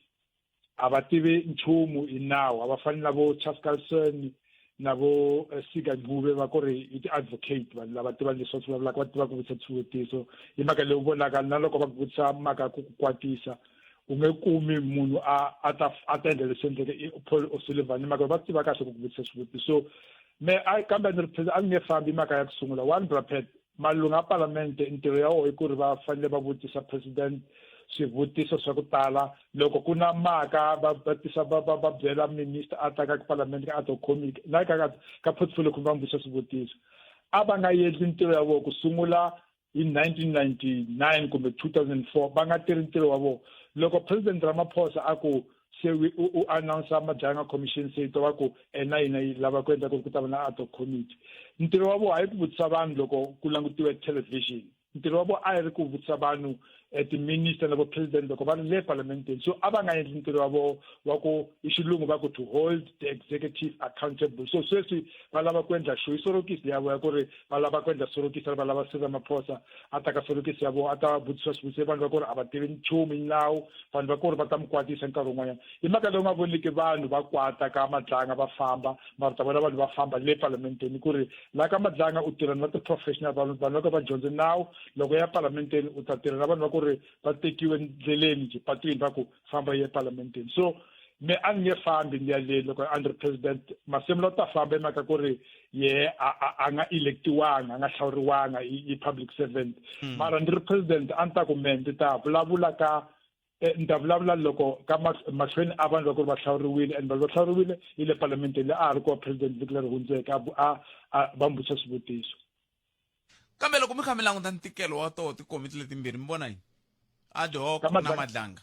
a va tivi nchumu hi nawu, a va fani na vo Chaskalson na vo Sika Ncube va ku ri i ti-advocate. Vanhu lava tiva leswi va swi vulavulaka, va tiva ku vutisa swivutiso. Hi mhaka leyi u vonaka na loko va ku vutisa mhaka ku kwatisa, u nge kumi munhu a ta endla leswi endleke i Paul O'Sullivan, hi mhaka va tiva kahle ku vutisa swivutiso. So me a kambe ni ri president a ni nge fambi. Mhaka ya ku sungula one, Bra Pat, malunga ya palamende ntirho ya wona i ku ri va fanele va vutisa president swivutiso swa ku tala. Loko ku na mhaka va tisa va byela minister a ta ka palamende ka ad hoc committee na ka portfolio kumbe va n'wi vutisa swivutiso. A va nga endli ntirho ya vona ku sungula hi 1999 kumbe 2004, va nga tirhi ntirho wa vona. Loko President Ramaphosa a ku se u announce Madlanga Commission, se to va ku ena hina yi lava ku endla ku ri ku ta va na ad hoc committee. Ntirho wa vona a yi ku vutisa vanhu loko ku langutiwe television, ntirho wa vona a yi ri ku vutisa vanhu timinister na vo president loko va ri le parlamenteni. So a va nga endli ntirho wa vona wa ku hi xilungu va ku to hold the executive accountable. So sweswi va lava ku endla xo i sorokisi ya vona ya ku ri va lava ku endla sorokisi, va lava Cyril Ramaphosa a ta ka sorokisi ya vona a ta vutisiwa swivutiso vanhu va ku ri a va tivi nchumu hi nawu, vanhu va ku ri va ta mi kwatisa nkarhi wun'wanyana. Hi mhaka leyi u nga voniki vanhu va kwata ka Madlanga va famba, mara ta vona vanhu va famba le parlamenteni, ku ri laha ka Madlanga u tirha na ti-professional, vanhu va ku va dyondze nawu. Loko ya parlamenteni u ta tirha na vanhu va ku ku ri va tekiwe ndleleni njhe patwini va ku famba yi epalamenteni. So me a ni nge fambi ni ya le loko a ni ri president. Masemola u ta famba hi mhaka ku ri yehe a nga electiwanga, a nga hlawuriwanga, i public servant. Mara ni ri president, a ni ta ku me ndzi ta vulavula ka ni ta vulavula loko ka mahlweni a vanhu va ku ri va hlawuriwile, and vanhu va hlawuriwile yi le palamenteni le a ha ri kona president vhiki leri hundzeke, a va n'wi vutisa swivutiso. Kambe loko mi kha mi languta ntikelo wa toho tikomiti letimbirhi, mi vona yini, ad hoc na Madlanga?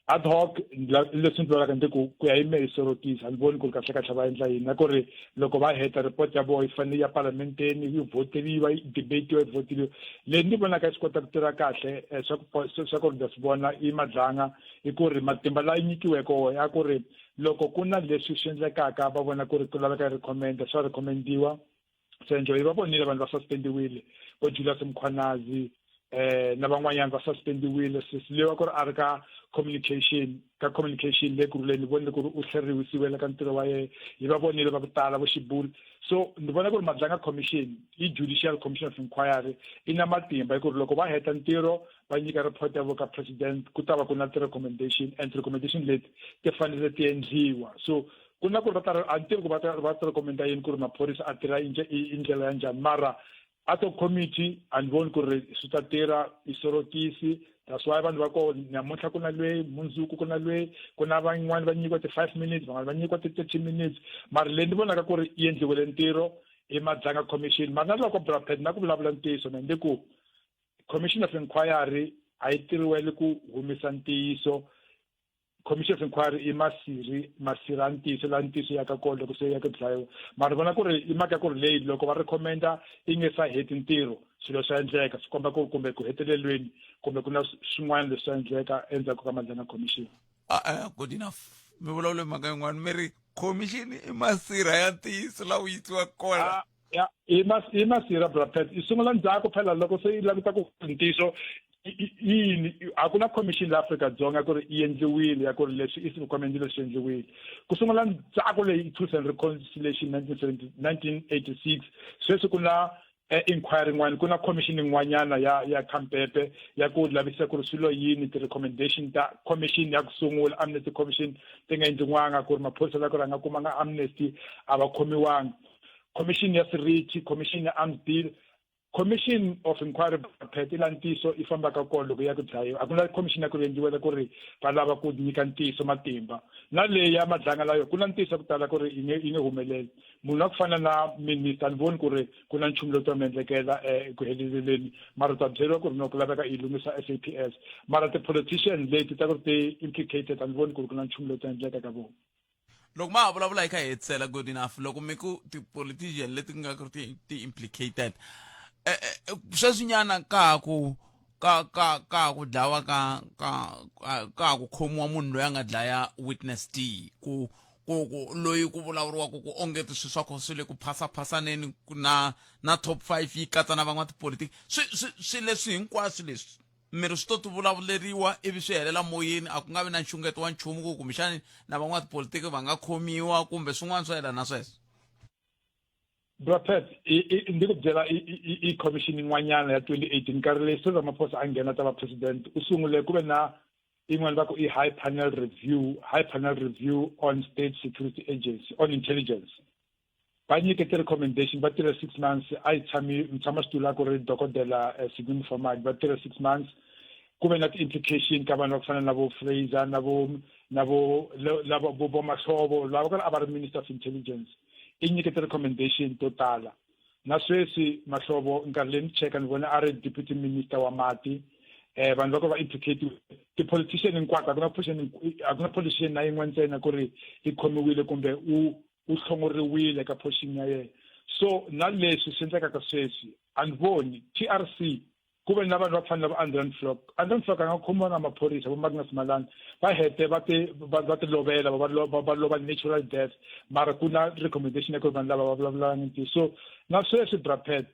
Ad hoc, leswi ndzi vulaka ndzi ku ku ya hi mehe Sorokisi, a ni voni ku ri kahle kahle va endla yini, na ku ri loko va heta report ya vona yi fanele ya palamenteni, yi voteriwa, yi debatiwa, yi voteriwa. Leyi ni vonaka yi swi kota ku tirha kahle, swa ku ri ndza swi vona i Madlanga, i ku ri matimba lawa yi nyikiweke wona ya ku ri loko ku na leswi swi endlekaka, va vona ku ri ku laveka recommend, swa recommendiwa. Senjo hi va vonile vanhu va suspendiwile, vo Julius Mkhwanazi na van'wanyana va suspendiwile. Sesi leyi wa ku ri a ri ka communication, ka communication le Kurhuleni, ni vonile ku ri u tlherisiwile ka ntirho wa yena. Hi va vonile va ku tala vo Xibulu. So ni vona ku ri Madlanga Commission i Judicial Commission of Inquiry, i na matimba hi ku ri loko va heta ntirho va nyika report ya vo ka president, ku ta va ku na ti-recommendation, and recommendation leti ti fanele ti endliwa. So ku na ku ri va ta, a ni tivi ku va ta recommenda yini, ku ri maphorisa a tirha i ndlela ya njhani. Mara ad hoc committee a ni voni ku ri swi ta tirha, i Sorokisi. That's why vanhu va kona namuntlha ku na lweyi, mundzuku ku na lweyi, ku na van'wani va nyikiwa ti-5 minutes, van'wani va nyikiwa ti-30 minutes. Mara leyi ni vonaka ku ri yi endliwile ntirho i Madlanga Commission. Mara na loko brapet na ku vulavula ntiyiso, me ndi ku commission of inquiry a yi tirhiwele ku humesa ntiyiso. Commission of inquiry i masiri masiri a ntiyiso, laha ntiyiso ya ka kona loko se ya ku dlayiwa. Mara vona ku ri i mhaka ya ku ri leyi loko va recommenda i nge sa heti ntirho, swilo swa endleka, swi komba ku kumbe ku hetelelweni kumbe ku na swin'wana leswi swa endleka endzhaku ka Madlanga Commission. A good enough. Mi vulavule mhaka yin'wana, mi ri commission i masirha ya ntiyiso laha wu yisiwaka kona. Ya, i masirha, brapet. I sungula ndzhaku phela loko se i languta ku ntiyiso yini. A ku na commission la Afrika-Dzonga ku ri yi endliwile ya ku ri leswi i recommendile swi endliwile. Ku sungula ndzhaku leyi Truth and Reconciliation 1986. Sweswi ku na inquiry yin'wana, ku na commission yin'wanyana ya Khampepe ya ku lavisisa ku ri swilo yini, ti-recommendation ta commission ya ku sungula, Amnesty Commission, ti nga endliwanga, ku ri maphorisa la ku ri a nga kumanga amnesty a va khomiwanga. Commission ya Seriti, commission ya arms deal, commission of inquiry phet i la ntiyiso i fambaka kona loko ya ku dlayiwa. A ku na commission ya ku ri endliwela ku ri va lava ku nyika ntiyiso matimba. Na leyi ya Madlanga layo ku na ntiyiso ku tala ku ri yi nge humeleli. Munhu wa ku fana na minister, ni voni ku ri ku na nchumu lowu ta mi endlekela eku heleleni, mara u ta byeriwa ku ri no ku laveka yi lunghisa SAPS. Mara ti-politician leti ta ku ri ti-implicated, a ni voni ku ri ku na nchumu lowu ta endleka ka vona. Loko ma ha vulavula hi kha hi hetisela, good enough, loko mi ku ti-politician leti nga ku ri ti-implicated, sweswinyana ka ha ku ka ku dlawa ka ku khomiwa munhu loyi a nga dlaya Witness D, ku loyi ku vulavuriwaka ku onge swilo swa kona swi le ku phasaphasaneni na top 5 yi katsa na van'watipolitiki, swi leswi hinkwaswo leswi mi ri swi to ti vulavuleriwa ivi swi helela moyeni, a ku nga vi na nxungeto wa nchumu ku kumbexani na van'watipolitiki va nga khomiwa kumbe swin'wana swo yelana na sweswo? Brapet, ndzi ku byela, i commission yin'wanyana ya 2018, nkarhi leyi Cyril Ramaphosa a nghena ta va president, u sungule ku ve na yin'wana va ku i high panel review on state security agency, on intelligence. Va nyike ti-recommendation, va tirhe 6 months. A yi tshami mutshamaxitulu a ku ri Dokodela Sydney Mufamadi. Va tirhe 6 months, ku ve na ti-implication ka vanhu va ku fana na vo Fraser na vo lava vo Mahlobo, lava ku ri a va ri minister of intelligence. I nyike ti-recommendation to tala. Na sweswi Mahlobo, nkarhi leyi ni cheka, ni vona a ri deputy minister wa mati. Vanhu va ku va implicate ti-politician hinkwato, a ku na politician na yin'we ntsena ku ri i khomiwile kumbe u hlongoriwile ka position ya yena. So na leswi swi endlekaka sweswi, a ni voni TRC ku ve na vanhu va ku fana na vo Adriaan Vlok. Adriaan Vlok a nga khomiwa maphorisa, vo Magnus Malan va hete va ti lovela, va lova natural death, mara ku na recommendation ya ku ri vanhu lava va vulavulanga ntiyiso. So na sweswi, brapet,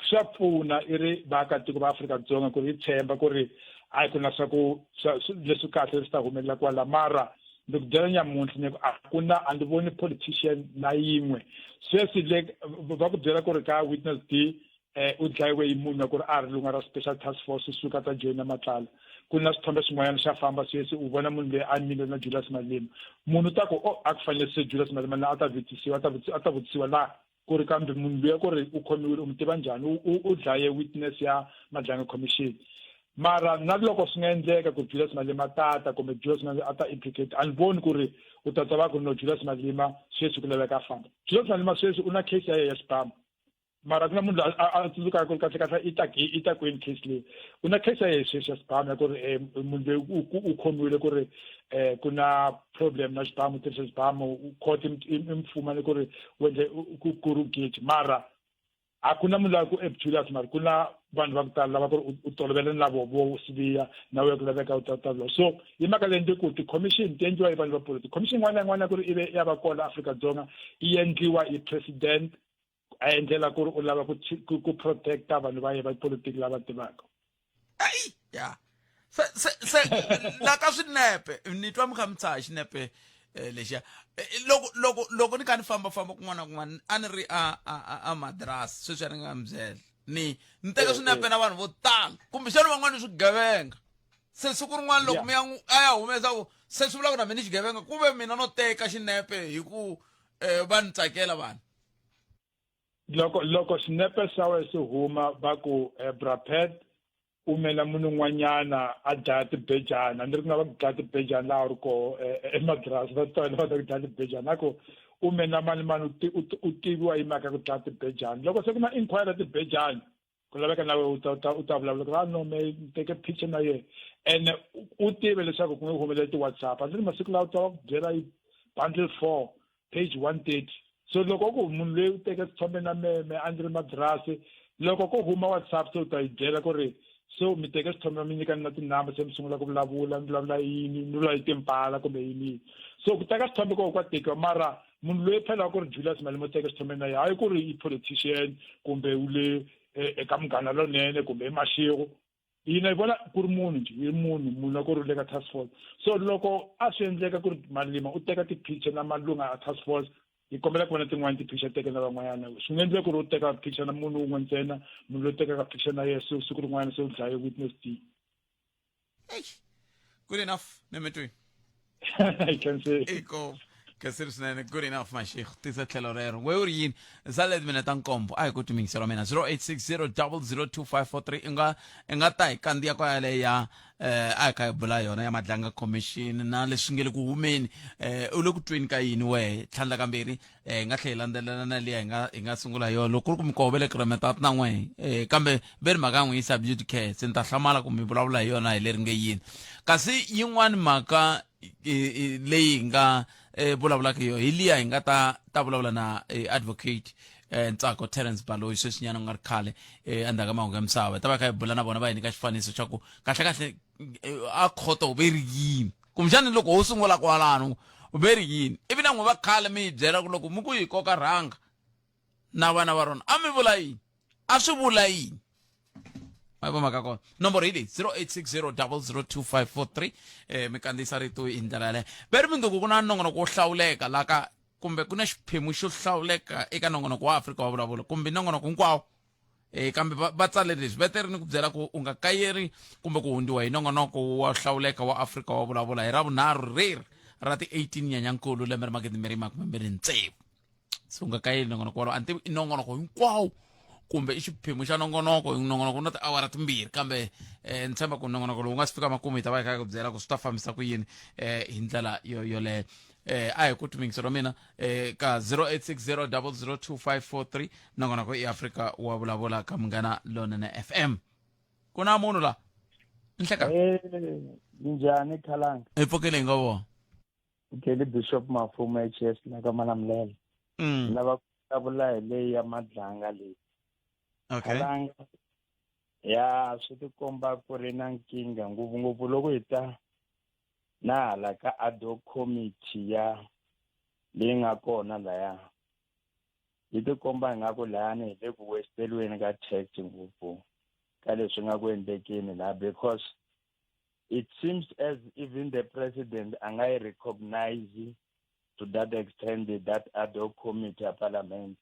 swa pfuna i ri vaakatiko va Afrika-Dzonga ku ri hi tshemba ku ri a ku na swa ku leswi kahle leswi ta humelela kwala. Mara ndzi ku byela nyamuntlha ni ku a ku na, a ndzi voni politician na yin'we sweswi le va ku byela ku ri ka Witness D. eh u dlayiwe hi munhu ku ri a ri lunga ra special task force suka ta joyina matlala ku na swithombe swin'wanyana xa famba sweswi u vona munhu loyi a mile na Julius Malema munhu ta ku o a ku fanele se Julius Malema na a ta vutisiwa a ta vutisiwa laha ku ri kambe munhu luya ku ri u khomiwile u mi tiva njhani u dlaye witness ya Madlanga Commission mara na loko swi nga endleka ku Julius Malema tata kumbe Julius Malema a ta implicate a ni voni ku ri u ta twa va ku no Julius Malema sweswi ku laveka a famba Julius Malema sweswi u na case ya yena ya xibamu mara ku na munhu loyi a tsundzukaka ku ri kahle kahle i ta i ta kwini case leyi u na case ya yena sweswi ya xibamu ya ku ri um munhu loyi u khomiwile ku ri um ku na problem na xibamu tirhisa xibamu court i mfumane ku ri u endle ku ri guilty mara a ku na munhu loyi ku Julius mara ku na vanhu va ku tala lava ku ri u tolovele na vo vo siviya na wehe ku laveka u ta ta so hi mhaka leyi ndzi ku ti-commission ti endliwa hi vanhu va politiki commission yin'wana na yin'wana ku ri ive ya va kona Afrika-Dzonga yi endliwa hi president a endlela ku ri u lava ku ku protecta vanhu va ye va politiki lava tivaka ayi ya se se se la ka swinepe ni twa mi kha mi tshaha xinepe eh, lexiya eh, loko loko loko ni kha ni famba famba kun'wana na kun'wana a ni ri a a a madras sweswi a ni nga mi byela ni ni teka eh, swinepe na vanhu vo tala kumbexana van'wana swigevenga se siku rin'wana loko mi ya a ya humesa ku se swi vula ku na mina ni xigevenga ku ve mina no teka xinepe hi ku va ni tsakela vanhu Loko loko xinepe xa wena xi huma va ku eh, Brapet u mela munhu un'wanyana a dlaya tibejana ni ri ku na va ku dlaya tibejana laha u ri koho eh, eh, emadrasi va tona va ta ku dlaya tibejana a ku u mena mani mani u tiviwa hi mhaka ku dlaya tibejana loko se ku na inquiry ya tibejana ku laveka na wena u ta u ta u ta vulavula ku ri ah no me ni teke picture na yena ene u tive leswaku ku nge humeleli ti-whatsapp a ndzi ri masiku lawa u twa va ku byela yi bundle 4 page 130 so loko ku munhu loyi u teke xithombe na meme a ndzi ri madirasi loko ko huma whatsapp se u ta yi byela ku ri so mi teke xithombe mi nyikana na tinamba se mi sungula ku vulavula mi vulavula yini mi vulavula hi timpala kumbe yini yini so ku teka xithombe ko kwa tekiwa mara munhu loyi phela ku ri Julius Malema u teke xithombe na yena hayi ku ri i politician kumbe u le e, eka munghana lonene kumbe i Mashego hina hi vona ku ri munhu njhe i munhu munhu a ku ri le ka task force so loko a swi endleka ku ri Malima u teka ti-picture na malunga a task force hi kombela ku vona tin'wani ti-picture teke na van'wanyana swi nga endleka ku ri u teka picture na munhu wun'we ntsena munhu loyi tekaka picture na yesu siku rin'wana se u dlaye witness D Eish. Good enough nemetweni I can say iko kasi swinene good enough mashego tisa tlhelo rero we u ri yini sale timina ta nkombo a hi ku timingiselo mina 0860002543 i nga i nga ta hi kandziya kwa yaleyo ya eh a hi kha hi bula yona ya madlanga commission na leswi nge le ku humeni eh u le ku tweni ka yini wehe tlhandla kambirhi eh hi nga tlhela hi landzelela na liya hi nga hi nga sungula hi yona loko ku ri ku mi kovele kilometer na n'we eh kambe ve ri mhaka ya n'we yi subject care se ni ta hlamala ku mi vulavula hi yona hi leri nge yini kasi yin'wani mhaka leyi hi nga eh, vulavulaka hi yona hi liya hi nga ta ta vulavula na eh, advocate eh, Ntsako Terence Baloyi sweswinyana ku nga ri khale eh, endzhaku ka mahungu ya misava hi ta va kha hi bula na vona va hi nyika xifaniso xa ku kahle kahle a khoto ve ri yini kumbexani loko ho sungula kwalano ve ri yini ivi na n'we va khale mi yi byela ku loko mi ku yi koka rhanga na vana va rona a mi vula yini a swi vula yini ma yi mhaka kona nomboro hi leyi 0860002543 eh mi kandziyisa rito hi ndlela yaleyo ve ri mundzuku ku na nongonoko wo hlawuleka la ka kumbe ku na xiphemu xo hlawuleka eka nongonoko wa Afrika wa vulavula kumbe nongonoko hinkwawo eh kambe va tsale leswi va teri ni ku byela ku u nga kayeri kumbe ku hundziwa hi nongonoko wa hlawuleka wa Afrika wa vulavula hi ravunharhu reri ra ti 18 Nyenyankulu lembe ra 2026 se u nga kayeli nongonoko wolowo a ni tivi i nongonoko hinkwawo kumbe i xiphemu xa nongonoko nongonoko na tiawara timbirhi kambe um ni tshemba ku nongonoko lowu nga si fika makumu hi ta va hi kha ku byela ku swi ta fambisa ku yini um hi ndlela yo yoleyo eh a hi ku timingiselo mina eh ka 0860002543 nongonoko i Afrika wa vulavula ka munghana lonene FM ku na munhu la nhleka Eh, minjhani khalanga hi pfukile hi nga vona Kelly Bishop Mafumo HS la ka Malamulele lava ku vulavula hi leyi ya Madlanga leyi okay Khalanga ya swi tikomba ku ri na nkingha ngopfungopfu loko hi ta na hala ka ad hoc committee ya leyi nga kona laya yi tikomba ingaku layani hi le ku westeriweni ka tax ngopfu ka leswi nga ku endlekeni laha because it seems as even the president a nga yi recognize to that extent that ad hoc committee ya parliament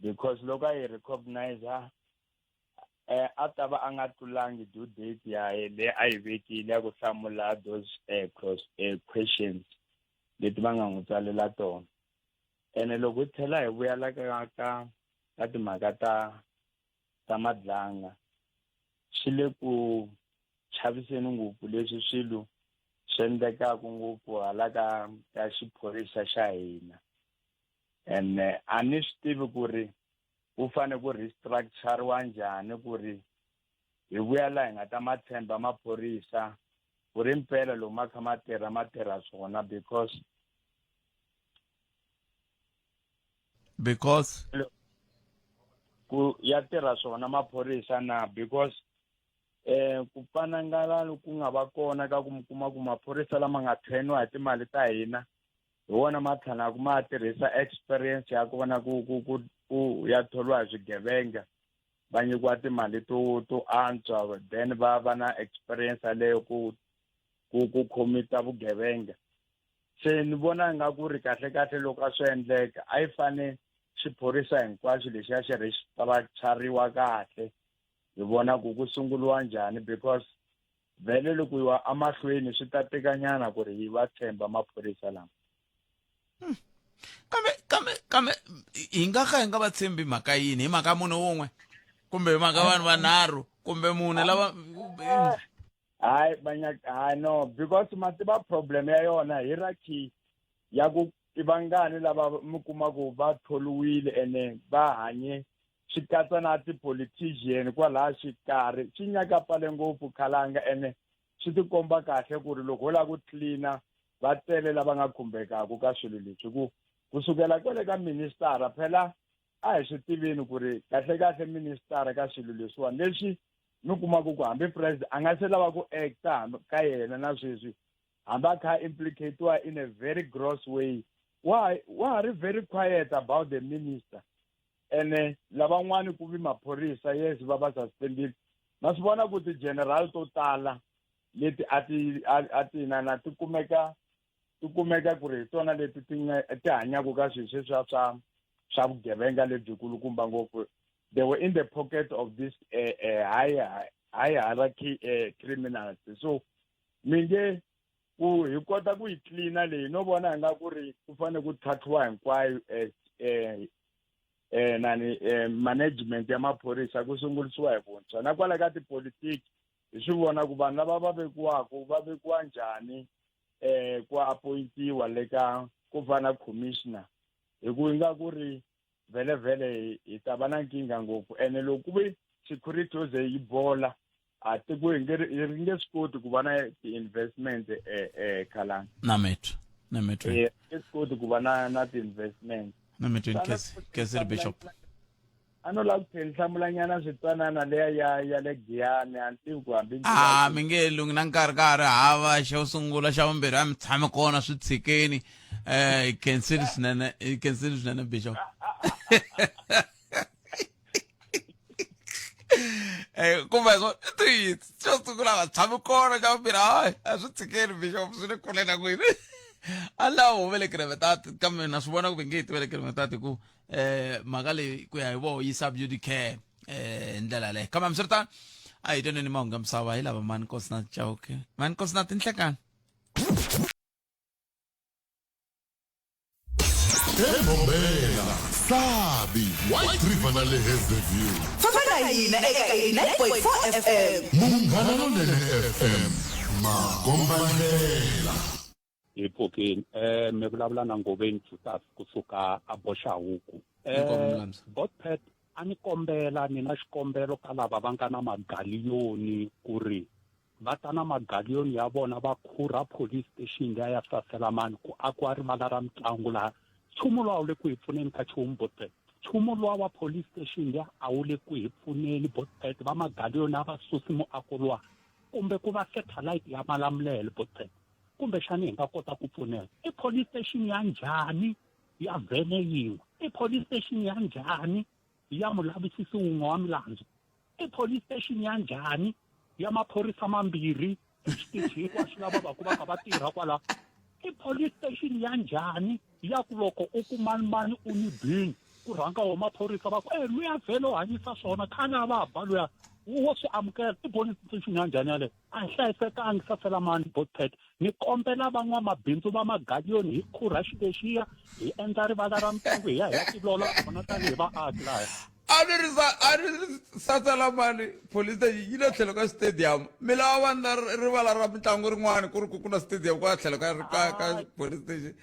because loko a yi recognize eh a ta va a nga tlulangi due date ya ye leyi a yi vekile ya ku hlamula those eh, cross eh, questions leti va nga n'wi tsalela tona ene loko hi tlhela hi vuya la ka ka ka timhaka ta ta madlanga swi le ku chaviseni ngopfu leswi swilo swi endlekaka ngopfu hala ka ka xiphorisa xa hina ene a ni swi tivi ku ri ku fane ku restructure-riwa njhani ku ri hi vuya laha hi nga ta ma tshemba maphorisa ku ri mpela loko ma kha ma tirha ma tirha swona because because ku ya tirha swona maphorisa na because eh ku pfanangala loku nga va kona ka ku mi kuma ku maphorisa lama nga trainiwa hi timali ta hina hi wona ma tlhanaka ma tirhisa experience ya kona ku ku ku ku ya tholiwa hi swigevenga va nyikiwa timali to to antswa then va va na experience yaleyo ku ku ku khomita vugevenga se ni vona nga ku ri kahle kahle loko a swi endleka a yi fane xiphorisa hinkwaxo lexi a xi restructure-riwa kahle hi vona ku ku sunguriwa njhani because vhele loko yiwa emahlweni swi ta tekanyana ku ri hi va tshemba maphorisa lama hmm. kambe kambe kambe hi nga ka hi nga va tshembi mhaka yini hi mhaka munhu wun'we kumbe hi mhaka vanhu vanharhu kumbe mune lava hayi banyaka hayi no because ma tiva problem ya yona hierarchy ya ku i vangani lava mi kuma ku va tholiwile ene va hanye swi katsa na ti-politician kwalaha xikarhi swi nyakapfale ngopfu khalanga ene swi tikomba kahle ku ri loko ho lava ku tlilina va tele lava nga khumbekaka ka swilo leswi ku kusukela kwale ka ministara phela a hi swi tivini ku ri kahle kahle ministara ka swilo leswiwani leswi mi kumaka ku hambi president a nga se lava ku acta ka yena na sweswi hambi a kha implicatiwa in a very gross way wa wa ha ri very quiet about the minister ene lavan'wani ku vi maphorisa yes va va suspendile ma swi vona ku ti-general to tala leti a ti a ti na ti kumeka ti kumeka ku ri hi tona leti ti nga ti hanyaka ka swilo sweswiya swa swa vugevenga lebyikulukumba ngopfu they were in the pocket of this uh, uh, high high hierarchy uh, criminals so mi nge ku hi kota ku yi tlilina leyi no vona hi nga ku ri ku fanele ku tlhatlhiwa hinkwayo eh, eh, eh, nani eh, management ya maphorisa ku sungurisiwa hi vuntshwa na kwala ka tipolitiki hi swi vona ku vanhu lava va vekiwaka va vekiwa njhani eh ku appointiwa le ka ku va na commissioner hi ku nga ku ri vhele vhele hi ta va na nkingha ngopfu ene loko ku ve security yo ze yi bola a tiko hi nge ri nge swi koti ku va na ti-investment eh, eh khalanga na metro na metro eh nge swi koti ku va na na ti-investment na metro kesi bishop a no lava ku tlhela hlamulanyana switsanana leya ya ya le giyani a ni tivi ku hambi a mi nge lungi na nkarhi ka ha ri hava xo sungula xa vumbirhi a mi tshami kona swi tshikeni um hi khensile swinene hi khensile swinene bishop Eh, kumbe swo i ntiyiso xo sungula va tshami kona xa vumbirhi hayi a swi tshikeni bishop swi le kule na kwini a lava humele krevetati kambe na swi vona ku ve nge yi tivele krevetati hi ku eh mhaka leyi ku ya hi voho yi subjudicare eh hi ndlela leyo kambe hambiswiritano a hi twaneni mahungu ya misava hi lava mani nkosina chauke mani nkosina tinhlekani Ebombela, Sabi, White River na le Hazyview. Famba na hina eka 89.4 FM. Munghana Lonene FM, makombandlela. Hi pfukini eh mi vulavula na Ngoveni Jutas kusuka a Boxahuku. Inkomu Eh Mlamza. Botpet a ni kombela ni na xikombelo ka lava va nga na magaliyoni ku ri va ta na magaliyoni ya vona va khurha police station liya ya Saselamani ku akiwa rivala ra mitlangu laha nchumu luwa wu le ku hi pfuneni ka nchumu Botpet nchumu luwa wa police station liya a wu le ku hi pfuneni Botpet va magaliyoni a va susi muako luwa kumbe ku va satellite ya Malamulele Botpet kumbexani hi nga kota ku pfuneka i police station ya njhani ya vhene yin'we i police station ya njhani ya mulavisisi wun'we wa milandzu i police station ya njhani ya maphorisa mambirhi xitichi hinkwaswo lava va ku va kha va tirha kwalaho i police station ya njhani ya ku loko u ku mani mani u ni bini ku rhanga wo maphorisa va ku e luya vhele u hanyisa swona khale a va ba luya Wo swi amukela i police station ya njhani yaleyo? A hi hlayisekangi Saselamani Botpet. Ni kombela van'wamabindzu va magaliyoni hi khurha xilexiya hi endla rivala ra mitlangu hi ya hi ya tilola kona tanihi vaaki lahaya. A ni ri sa a ni ri Saselamani police station yi le tlhelo ka stadium mi lava va ndla rivala ra mitlangu rin'wana ku ri ku ku na stadium kwala tlhelo ka ka ka police station.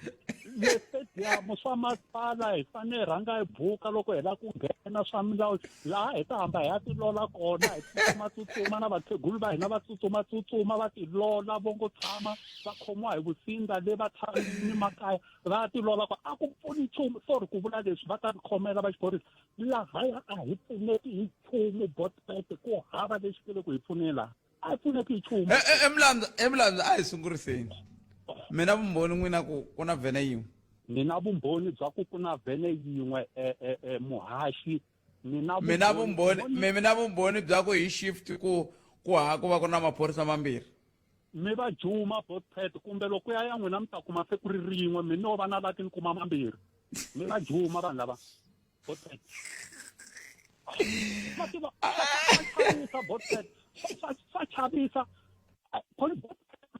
Le stadium swa masipala hi fanele hi rhanga hi buka loko hi lava ku nghena swa milawu laha hi ta hamba hi ya tilola kona hi tsutsuma-tsutsuma na vakhegulu va hina va tsutsuma-tsutsuma va tilola vo ngo tshama va khomiwa hi vusindza le va tshamini makaya va ya tilola kona a ku pfuni nchumu sorry ku vula leswi va ta ri khomela va xiphorisa lahaya a hi pfuneki hi nchumu botpet ku hava lexi ke le ku hi pfuneni laha a hi pfuneki hi nchumu Emlandza Emlandza a hi sunguriseni mina vumbhoni n'wina ku ku na vhene yin'we ni na vumbhoni bya ku ku na vhene yin'we eh, eh, eh, muhaxi ni na mina vumbhoni mi mina vumbhoni bya ku hi shift ku ku ha ku va ku ri na maphorisa mambirhi mi va juma botpet kumbe loko ya ya n'wina mi ta kuma se ku ri rin'we mi no va na laki ni kuma mambirhi mi va juma vanhu lava botpet va tiva swa chavisa botpet swa chavisa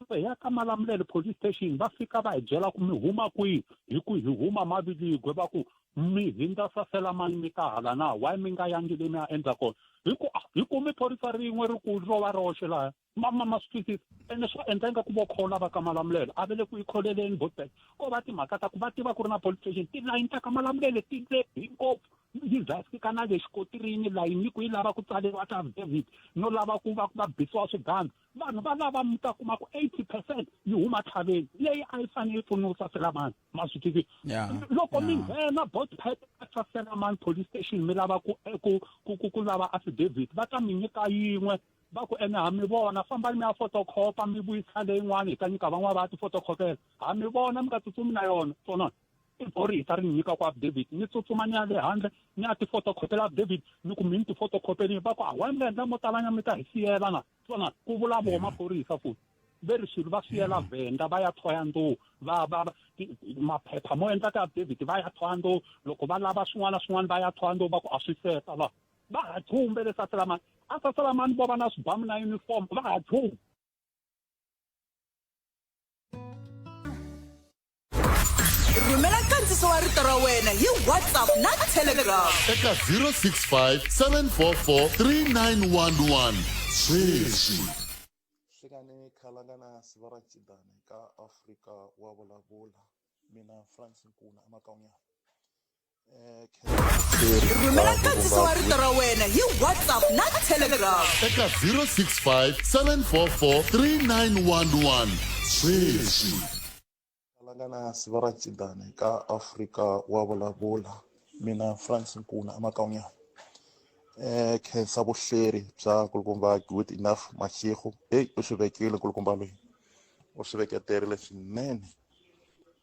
hi ya ka Malamulele police station va fika va hi byela ku mi huma kwihi hi ku hi huma Maviligwe va ku mi hindza Saselamani mi ta hala na why mi nga yangi le mi ya endla kona hi ku hi kume phorisa rin'we ri ku ro va roxe laha ma ma ma swi twisisa ene swa endla ingaku vo khola va ka Malamulele a va le ku yi kholeleni botbet ko va timhaka ta ku va tiva ku ri na police station tilayini ta ka Malamulele ti lehe ngopfu yi za yi fika na le xikotirini layini yi ku yi lava ku tsariwa ta affidavit no lava ku va va bisiwa swigandla vanhu va lava mi ta kuma ku 80 percent yi huma tlhaveni leyi a yi fanele yi pfuniwa Saselamani ma swi tivi loko mi nghena bot pipe Saselamani police station mi lava ku eh, ku ku ku ku lava affidavit va ta mi nyika yin'we va ku ene ha mi vona fambani mi ya photocopy mi vuyisa leyin'wana hi ta nyika van'wana va ya ti-photocopela ha mi vona mi nga tsutsumi na yona swona i phorisa ri ni nyika ku affidavit ni tsutsuma ni ya le handle ni ya ti-photocopela affidavit ni ku mi ni ti-photocopelini va ku a why mi nga endla mo talanya mi ta hi siyela na swona ku vula vo maphorisa futhi ve ri swilo va siyela venda va ya thoyandou va va maphepha mo endla ti-affidavit va ya thoyandou loko va lava swin'wana swin'wana va ya thoyandou va ku a swi seta va va ha thumbe le Saselamani a Saselamani vo va na swibamu na uniform va ha thumbi Rhumela nkandziso wa rito ra wena hi WhatsApp na Telegram. Eka 065 744 3911 sweswi. Hlekani khalanga na Sivara Chidane ka Afrika wa vulavula mina Frans Nkuna eMakaunyana. Rhumela nkandziso wa rito ra wena hi WhatsApp na Telegram. Eka 065 744 3911 sweswi. Khalanga na Sivara Chidane ka Afrika wa vulavula mina Frans Nkuna eMakaunyana. Eh khensa vuhleri bya nkulukumba Good Enough Mashego. Hey u swi vekile nkulukumba loyi. U swi veketerile swinene.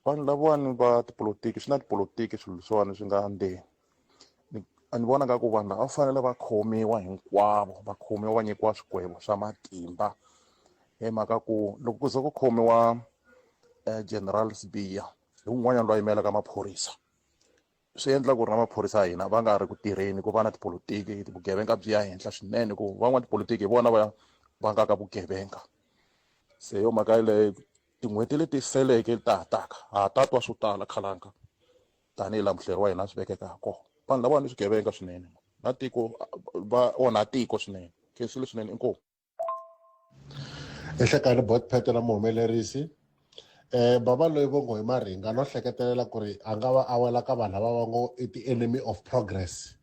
Vanhu lavawani va tipolotiki swi na tipolotiki swilo leswiwani swi nga ndzeni ni vona nga ku vanhu lava va fanele va khomiwa hinkwavo va khomiwa va nyikiwa swigwevo swa matimba hi mhaka ku loko ku ze ku khomiwa general Sibiya hi wun'wanyana loyi a yimelaka maphorisa swi endla ku ri na maphorisa ya hina va nga ri ku tirheni ku va na tipolotiki vugevenga byi ya henhla swinene ku van'watipolotiki hi vona va vangaka vugevenga se yo mhaka yeleyo tin'hweti leti seleke ta ha taka ha ta twa swo tala khalanga tanihi laha muhleri wa hina a swi vekeke ha kona vanhu lavawani i swigevenga swinene na tiko va onha tiko swinene khensile swinene inkomu Enhlekani Botpet na muhumelerisi eh bava loyi vo ngo hi maringa no hleketelela ku ri a nga va a wela ka vanhu lava va ngo i ti-enemy of progress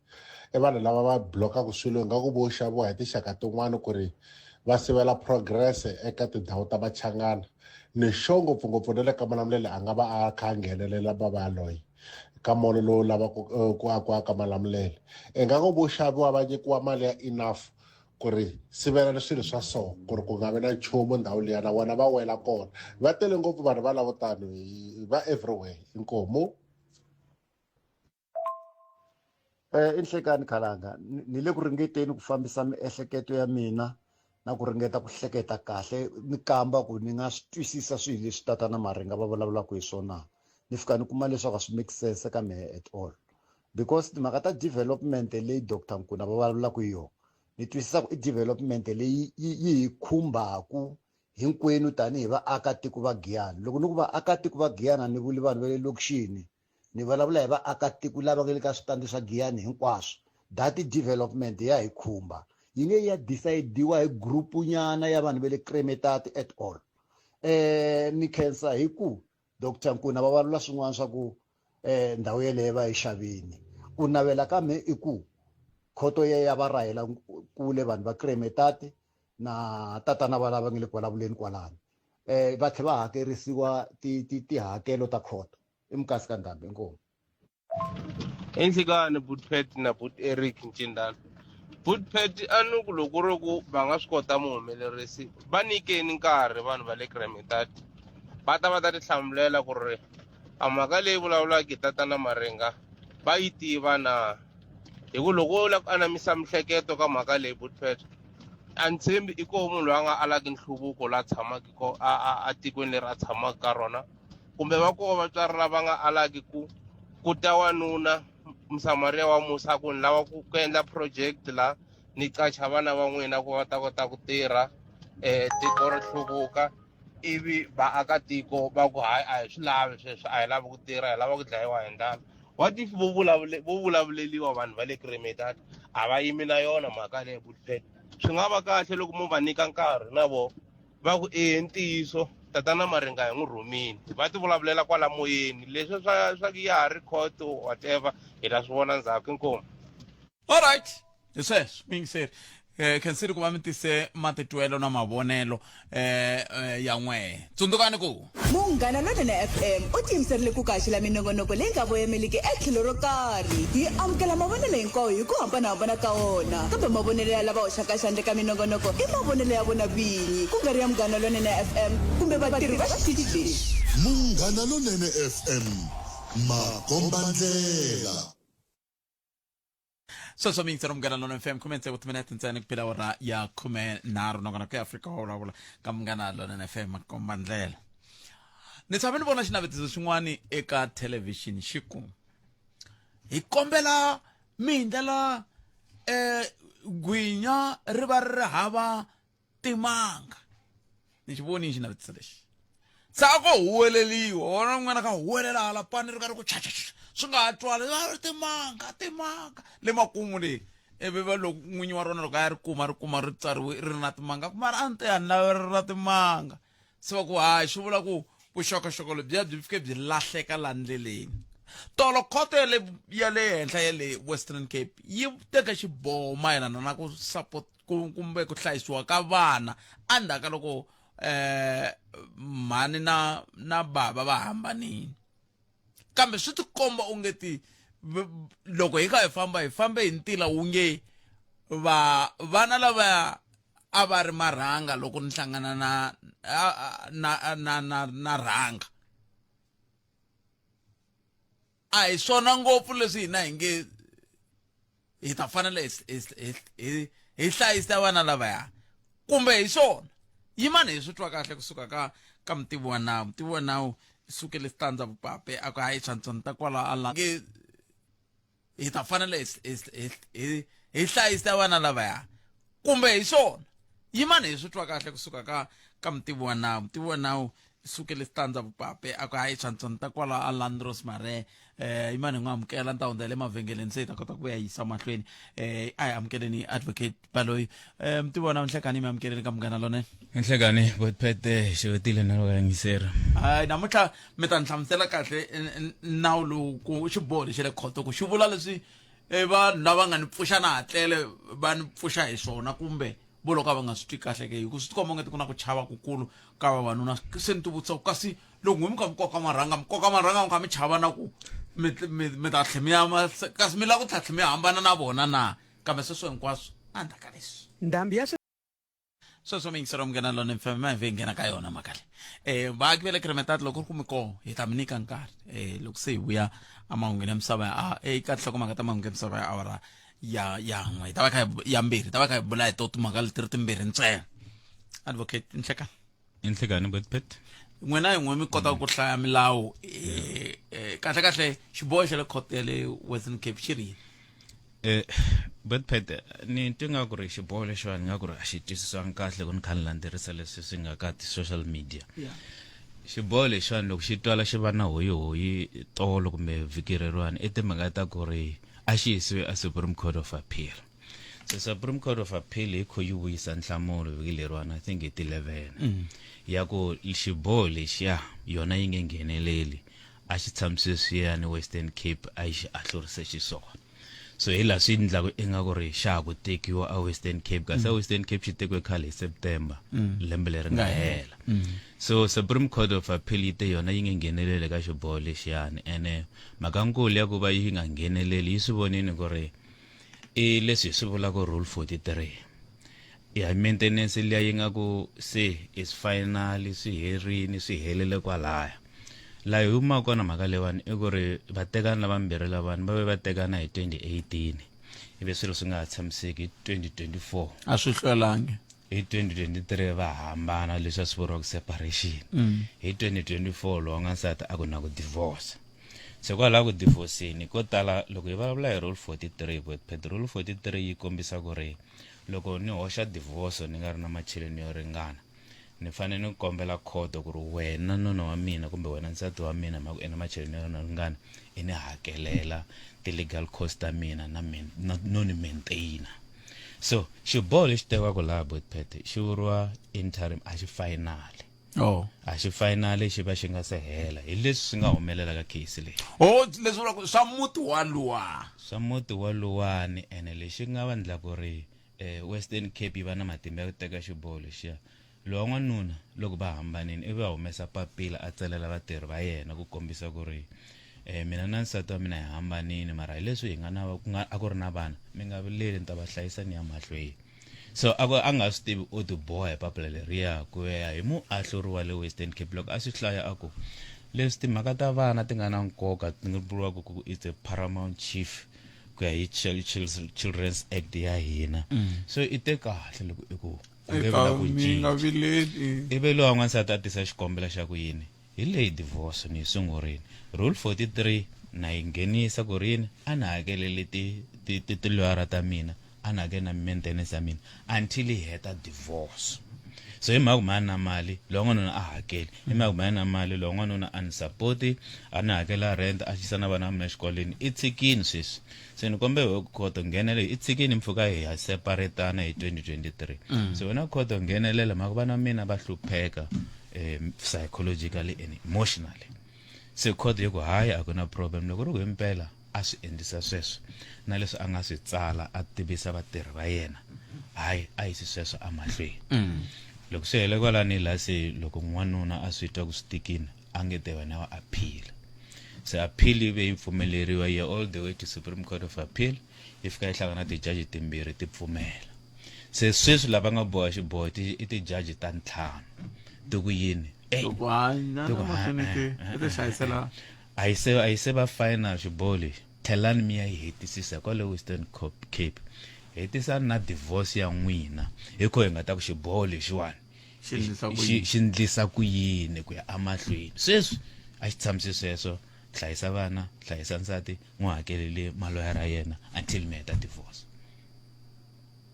i vanhu lava va blokaka swilo ingaku vo xaviwa hi tinxaka tin'wani ku ri va sivela progress eka tindhawu ta machangana ni sure ngopfungopfu na le ka Malamulele a nga va a kha a nghenelela bava yaloye ka molo lowu lavaka ku akiwa ka Malamulele ingaku vo xaviwa va nyikiwa mali ya enough ku ri sivela swilo swa so ku ri ku nga vi na nchumu ndhawu liya na vona va wela kona va tele ngopfu vanhu va lavo tano va everywhere inkomu Eh, i nhlekani khalanga ni le ku ringeteni ku fambisa miehleketo ya mina na ku ringeta ku hleketa kahle ni kamba ku ni nga swi twisisa swilo leswi tatana Maringa va vulavulaka hi swona ni fika ni kuma leswaku a swi make sense ka mehe at all because timhaka ta development leyi Doctor Nkuna va vulavulaka hi yona Ni twisisa ku i development leyi yi yi hi khumbaku hinkwenu tanihi vaakatiko va Giyani. Loko ni ku vaakatiko va Giyani a ni vuli vanhu va le lokixini, ni vulavula hi vaakatiko lava nga le ka switandi swa Giyani hinkwaswo. That development ya hi khumba. Yi nge ya decide-iwa hi group nyana ya vanhu va le Kremetart at all. Ni khensa hi ku Doctor Nkuna va vulavula swin'wana swa ku eh ndhawu yeleyo va yi xavini. Ku navela ka me i ku khoto ye ya va rahela kule vanhu va Kremetart na tatana va lava nge le ku vulavuleni kwalano. Eh va tlhela va hakerisiwa ti ti tihakelo ta khoto. I mukasi ka ndhambi inkomu. Enhlekani Bootpet na Boot Eric Ncindana. Bootpet a ni ku loko ku ri ku va nga swi kota muhumelerisi va nyikeni nkarhi vanhu va le Kremetart va ta va ta tihlamulela ku ri a mhaka leyi vulavulaka hi tatana Maringa va yi tiva na hi ku loko u lava ku anamisa mihleketo ka mhaka leyi Bootpet a ni tshembi i koho munhu loyi a nga alaki nhluvuko la tshamaka ko a a atikweni leri a tshamaka ka rona kumbe va koho vatswari lava nga alaki ku ku ta wanuna musamariya wa musa ku ni lava ku ku endla project la ni qacha vana va n'wina ku va ta kota ku tirha um tiko ri hluvuka ivi vaakatiko va ku hayi a hi swi lavi sweswo a hi lavi ku tirha hi lava ku dlayiwa hi ndlala what if vo vulavule vo vulavuleliwa vanhu va le Kremetart a va yimi na yona mhaka leyi Bootpet swi nga va kahle loko mo va nyika nkarhi na vona va ku e ntiyiso tatana Maringa hi n'wi rhumile va ti vulavulela kwala moyeni leswi swa swa ku ya ha ri court whatever hi ta swi vona ndzhaku inkomu alright hi sweswo muyingiseri eh khensile ku va mi tise matitwelo na mavonelo eh, eh ya n'wehe tsundzukani ku Munghana Lonene FM u tiyimiserile ku kaxela minongonoko leyi nga voyameliki etlhelo ro karhi. Hi amukela mavonelo hinkwawo hi ku hambanahambana ka wona, kambe mavonelo ya lava hoxaka xandla eka minongonoko i mavonelo ya vona vinyi, ku nga ri ya Munghana Lonene FM kumbe vatirhi va xitichi lexi. Munghana Lonene FM, makombandlela. Sweswo mi yingisela Munghana Lonene FM, khume tsevu timinete ntsena ku phela awara ya 13, nongonoko ya Afrika wa vulavula ka Munghana Lonene FM, makombandlela. Ni tshame ni vona xinavetiso xin'wana eka thelevhixini xi ku, hi kombela mi hi ndlela eh gwinya ri va ri ri hava timanga. Ni xi vonile xinavetiso lexi. Se a ko huweleliwa, wona un'wana ka huwelela hala pani ri karhi ku cha cha cha, swi nga ha twali, va ri timanga, timanga. Le makumu le, ivi va loko n'winyi wa rona loko a ya ri kuma, ri kuma ri tsariwe ri ri na timanga, ku mara a ni te a ni lavi ri ri na timanga. Se va ku hayi, swi vula ku vuxokoxoko lebyiya byi fike byi lahleka la ndleleni. Tolo khoto ya le ya le henhla ya le Western Cape yi teke xiboho mayelana na ku support kumbe ku hlayisiwa ka vana endzhaku ka loko eh mhani na na bava va hambanile. Kambe swi tikomba onge ti loko hi kha hi famba hi fambe hi ntila wu nge va vana lava a va ri marhanga loko ni hlangana na na na na na rhanga a hi swona ngopfu leswi hina hi nge hi ta fanele hi hi hlayisa vana lavaya kumbe hi swona yimani hi swi twa kahle kusuka ka ka mutivi wa nawu. Mutivi wa nawu sukele standza vupape a ku hayi swantswani ta kwala a la nge hi ta fanele hi hi hlayisa vana lavaya kumbe hi swona yimani hi swi twa kahle kusuka ka ka mutivi wa nawu. Mutivi wa nawu sukele standza vupape a ku hayi swantswani ta kwala a Landros Mare. Yimani hi n'wi amukela ni ta hundza le mavhengeleni se hi ta kota ku ya yisa mahlweni. A hi amukeleni advocate Baloyi. Mutivi wa nawu, nhlekani mi amukeleni ka Munghana Lonene. Nhlekani Botpete, xewetile na vayingiseri. Hayi, namuntlha mi ta ni hlamusela kahle nawu lowu ku xiboho lexi le khoto ku xi vula leswi vanhu lava nga ni pfuxa na hatlele va ni pfuxa hi swona kumbe vo loko a va nga swi twi kahle ke, hi ku swi tikomba ongeti ku na ku chava kukulu ka vavanuna. Se ni ti vutisa ku kasi loko n'wi mi kha mi koka marhanga, mi koka marhanga mi kha mi chava na ku mi mi mi ta tlhe mi ya kasi mi lava ku tlha tlhe mi hambana na vona na, kambe sweswo hinkwaswo endzhaku ka leswi Ndhambi ya sweswo mi yingisela Munghana Lonene FM, ma hi ve hi nghena ka yona mhaka leyi. Vaaki va le Kremetart loko ri ku mi koho hi ta mi nyika nkarhi loko se hi vuya emahungwini ya misava ya eka tinhlokomhaka ta mahungu ya misava ya awara ya ya n'we hi ta va kha ya mbirhi hi ta va kha hi bula hi to timhaka leti ri timbirhi ntsena. Advocate Nhlekani. Nhlekani Botpet. N'wina hi n'we mi kota ku hlaya milawu kahle kahle xiboho xa le khoto ya le Western Cape xi ri yini? Betpet ni twi nga ku ri xiboho lexiwani nga ku ri a xi twisisiwangi kahle ku ni kha ni landzelerisa leswi swi nga ka ti-social media Yeah. xiboho lexiwani loko xi twala xi va na hoyihoyi tolo kumbe vhiki reriwani i timhaka ta ku ri a xi yisiwe a supreme court of appeal so supreme court of appeal yi kho yi vuyisa nhlamulo vhiki leriwani i think hi ti-11 ya ku xiboho lexiya yona yi nge ngheneleli a xi tshamise swiyani western cape a yi xi ahlurise xiswona so hi laha swi endlaku ingaku ri xa ha ku tekiwa a western cape kasi a western cape xi tekiwe khale hi september lembe leri nga hela so supreme court of appeal yi te yona yi nge ngheneleli ka xiboho lexiyani ene mhaka-nkulu ya ku va yi nga ngheneleli yi swi vonini ku ri i leswi hi swi vulaka rule 43 ya maintenance liya yi nga ku se is final swi herini swi helele kwalaya laha hi humaka kona mhaka leyiwani i ku ri vatekani lavambirhi lavani va ve va tekana hi 2018 ivi swilo swi nga ha tshamiseki hi 2024 a swi hlwelangi hi 2023 va hambana leswi a swi vuriwaka separation hi 2024 lowa nga nsati a ku na ku divorce se kwalaho ku divorceni ko tala loko hi vulavula hi rule 43 but rule 43 yi kombisa ku ri loko ni hoxa divorce ni nga ri na macheleni yo ringana ni fanele ni kombela khoto ku ri wena nuna wa mina kumbe wena nsati wa mina mhaka ena macheleni yo ringana i ni hakelela ti-legal cost ta mina na, na no ni maintaina so xiboho lexi tekiwaka laha botpet xi vuriwa interim a xi final oh a xi final xi va xi nga se hela hi leswi swi nga humelela ka case leyi oh leswi vulaka swa muti waluwa swa muti waluwani ene lexi nga va ndla ku ri eh, western cape yi va na matimba ya ku teka xiboho lexiya lowa n'wanuna loko va hambanini ivi a humesa papila a tsalela vatirhi va yena ku kombisa ku ri eh, mina na nsati wa mina hi hambanini mara hi leswi hi nga na ku nga a ku ri na vana mi nga vileli ni ta va hlayisa ni ya mahlweni so a ku a nga swi tivi u ti boha hi papila leriya ku ya hi muahluri wa le western cape loko a swi hlaya a ku leswi timhaka ta vana ti nga na nkoka ti nga vuriwaka ku it's a paramount chief ku ya hi children's act ya hina so i te kahle loko i ku ku nge vi na ku mi nga cinca vileli ivi lowa n'wansati a tisa xikombelo xa ku yini hi leyi divorce ni yi sungurini rule 43 na yi nghenisa ku ri yini a ni hakeleli ti ti ti tiloyara ta mina a ni hakeli na maintenance ya mina until hi heta divorce so hi mhaka ku mhani na mali lowa n'wanuna a hakeli hi mhaka ku mhani na mali lowa n'wanuna a ni sapoti a ni hakela rent a xisa na vana va mina exikolweni i tshikini sweswi se ni kombela hi khoto nghenele i tshikini mpfhuka hi ya separetana hi 2023 so wena khoto nghenelela mhaka vana mina va hlupheka psychologically and emotionally se khoto yi ku hayi a ku na problem loko ri ku himpela a swi endlisa sweswo na leswi a nga swi tsala a tivisa vatirhi va yena hayi a yisi sweswo emahlweni loko swi hele kwalani la se loko n'wanuna a swi twa ku swi tikini a nge te wena wa appeal se appeal yi ve yi pfumeleriwa yi ya all the way to supreme court of appeal yi fika yi hlangana na tijaji timbirhi ti pfumela se sweswi lava nga boha xiboho i tijaji ta ntlhanu ti ku yini Ey, Loko hayi na ti ku, na mahlweni "Ha, ti eh, i ti xavisela a yi se a yi se va final xiboho lexi tlhelani mi ya yi hetisisa kwale western cape hetisani na divorce ya n'wina hi kho hi nga ta ku xiboho lexiwani Xi ndlisa ku xi yini? xi ndlisa ku yini ku ya emahlweni sweswi a xi tshamise sweswo hlayisa vana hlayisa nsati n'wi hakelele maloyara ya yena until mi heta divorce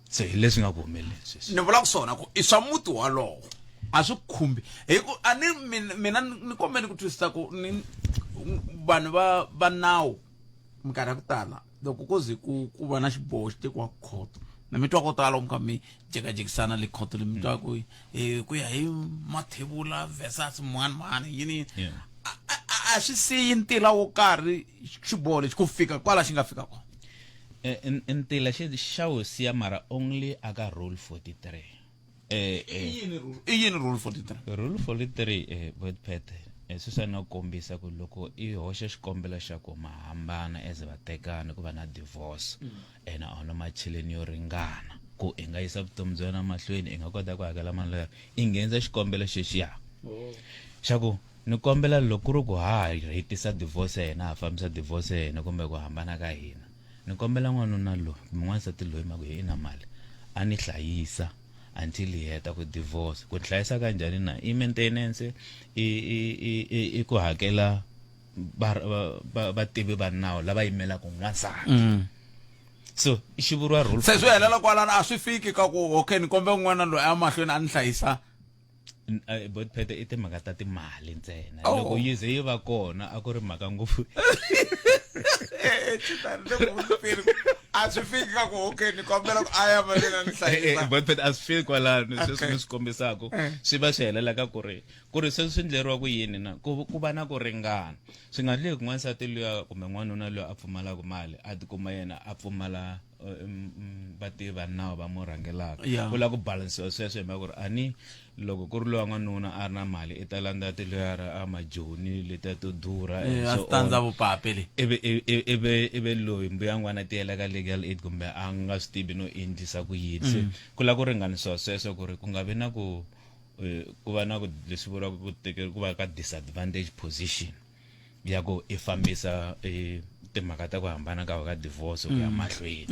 se hi leswi nga ku humeleli sweswi ni vulaka swona ku i swa muti walowo a swi khumbi hi ku a ni mina mina ni kombela ku twisisa ku ni vanhu va va nawu minkarhi ya ku tala loko ko ze ku ku va na xiboho xi tekiwa khoto na mi twa ko tala loko mi kha mi jekajekisana le khoto le mi twa ku ku ya hi mathebula versus mhani mhani yini yini Yeah. a swi siyi ntila wo karhi xiboho lexi ku fika kwala xi nga fika kona Ntila xi xa wu siya mara only aka rule 43 I yini rule 43 rule 43 wordpad sweswi na kombisa ku loko i hoxa xikombelo xa ku ma hambana as vatekani ku va na divorce ene a wu na macheleni yo ringana ku i nga yisa vutomi bya wena mahlweni i nga kota ku hakela mali leyo i nghenisa xikombelo xexiya xa ku ni kombela loko ku ri ku ha ha hetisa divorce ya hina ha fambisa divorce ya hina kumbe ku hambana ka hina ni kombela n'wanuna loyi kumbe n'wansati loyi mhaka hi na mali a ni hlayisa until hi heta ku divorce ku hlayisa ka njhani na i maintenance i i i i, i ku hakela vativi va nawu lava yimelaka n'wansati. So xi vuriwa rule. Se swi helela kwalano, a swi fiki ka ku okay ni kombe un'wana loyi a mahlweni a ni hlayisa. Bot pete i timhaka ta timali ntsena. Oh. Loko yi ze yi va kona a ku ri mhaka ngopfu. A swi fiki ka ku okay ni kombela ku a ya mahlweni a ni hlayisa. Bot pete a swi fiki kwalano sweswi Okay. ni swi kombisaka swi va swi helela ka ku ri ku ri sweswi swi ndleriwa ku yini na ku ku va na ku ringana. Swi nga endleki n'wansati luya kumbe n'wanuna luya a pfumalaka mali a tikuma yena a pfumala vativi va nawu va mo rhangelaka. Yeah. Ku lava ku balansiwa sweswo hi mhaka ku ri a ni loko ku ri lowa n'wanuna a ri na mali i ta landza tiloyara a majoni letiya to durha and A so standza on. vupapi le. Ivi ivi ivi ivi loyi mbuyangwana a tiyela ka legal aid kumbe a nga swi tivi no endlisa ku yini. Se ku lava ku ringanisiwa sweswo ku ri ku nga vi na ku ku va na ku leswi vuriwaka ku teke ku va ka disadvantage position ya ku i fambisa timhaka ta ku hambana ka ka divorce ku ya mahlweni.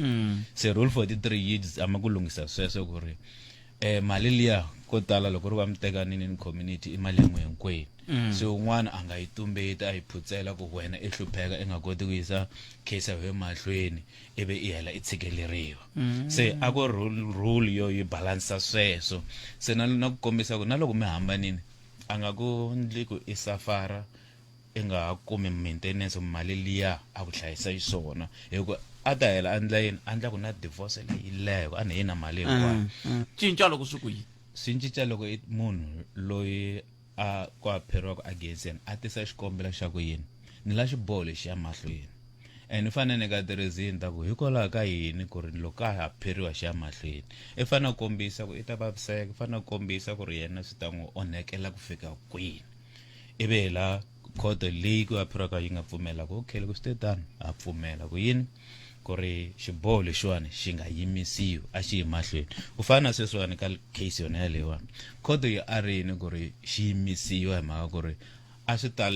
Se rule 43 yi zama ku lunghisa sweswo ku ri mali liya ko tala loko ri va mi tekanini ni community i mali ya n'we hinkwenu. Se un'wana a nga yi tumbeti a yi phutsela ku wena i hlupheka i nga koti ku yisa case ya wena mahlweni ivi i hela i tshikeleriwa. Se a ku rule yo yi balansa sweswo. Se na ku kombisa ku na loko mi hambanini a nga ku ndli ku i safara i nga ha kumi maintenance mali liya a ku hlayisa xiswona, hi ku a ta hela a ndla yini, a ndla ku na divorce leyi leyo a ni yi na mali hinkwayo. Cinca loko swi ku yini? Swi cinca loko i munhu loyi a ku apheriwaka against yena a tisa xikombelo xa ku yini, ni la xiboho lexi ya mahlweni. And i fanele nyika ti-reason ta ku hikwalaho ka yini ku ri loko ka ha pheriwa xi ya mahlweni. I fanele a kombisa ku i ta vaviseka, i fanele a kombisa ku ri yena swi ta n'wi onhekela ku fika kwini. Ivi hi laha khoto leyi ku apheriwaka yi nga pfumela ku okay loko swi te tano ha pfumela ku yini ku ri xiboho lexiwani xi nga yimisiwi a xi yi mahlweni. Ku fana na sweswiwani ka case yona yaleyiwani, khoto yi arini ku ri xi yimisiwa hi mhaka ku ri a swi ta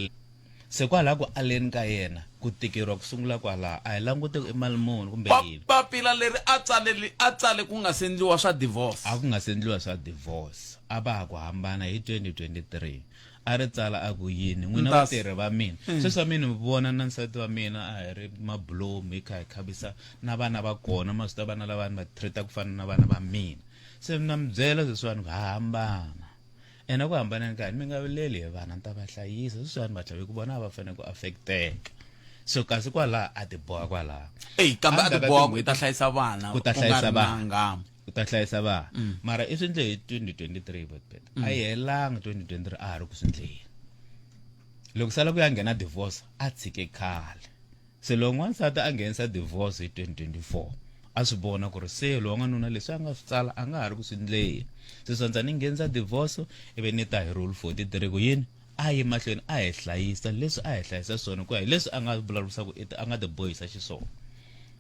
se kwalaha ku aleni ka yena ku tikeriwa ku sungula kwalaha a hi languti ku i mali muni kumbe yini. Papila leri a tsale a tsale ku nga se ndliwa swa divorce. A ku nga se ndliwa swa divorce, a va ha ku hambana hi 2023. A ri tsala a ku yini, n'wina Ntasi. vatirhi va mina, sweswi wa mina mi vona na nsati wa mina a hi ri mabulomu hi kha hi khavisa na vana va kona, ma swi tiva vana lava ni va treat-a ku fana na vana va mina. Se na mi byela sweswiwani ku ha hambana. Ene ku hambaneni ka hina mi nga vileli hi vana, ni ta va hlayisa. Sweswiwani va tlhave ku vona a va fanele ku affect-eka. So kasi kwalaha a ti boha kwalaha. Eyi, kambe a ti Endzhaku ka boha ku i ta tin'hweti hlayisa vana, ku ta ku nga hlayisa ri na vana. nghamu. Ku ta hlayisa vana. Mara i swi endle hi 2023, Botpet. A yi helanga 2023 a ha ri ku swi endleni. Loko sala ku ya nghena divorce a tshike khale. Se loko n'wansati a nghenisa divorce hi 2024 a swi vona ku ri se lowa n'wanuna leswi a nga swi tsala a nga ha ri ku swi ndleni. Se swandza ni nghenisa divorce ivi ni ta hi rule 43 ku yini a yi mahlweni a hi hlayisa leswi a hi hlayisa swona ku ya hi leswi a nga vulavurisa ku a nga tibohisa xiswona.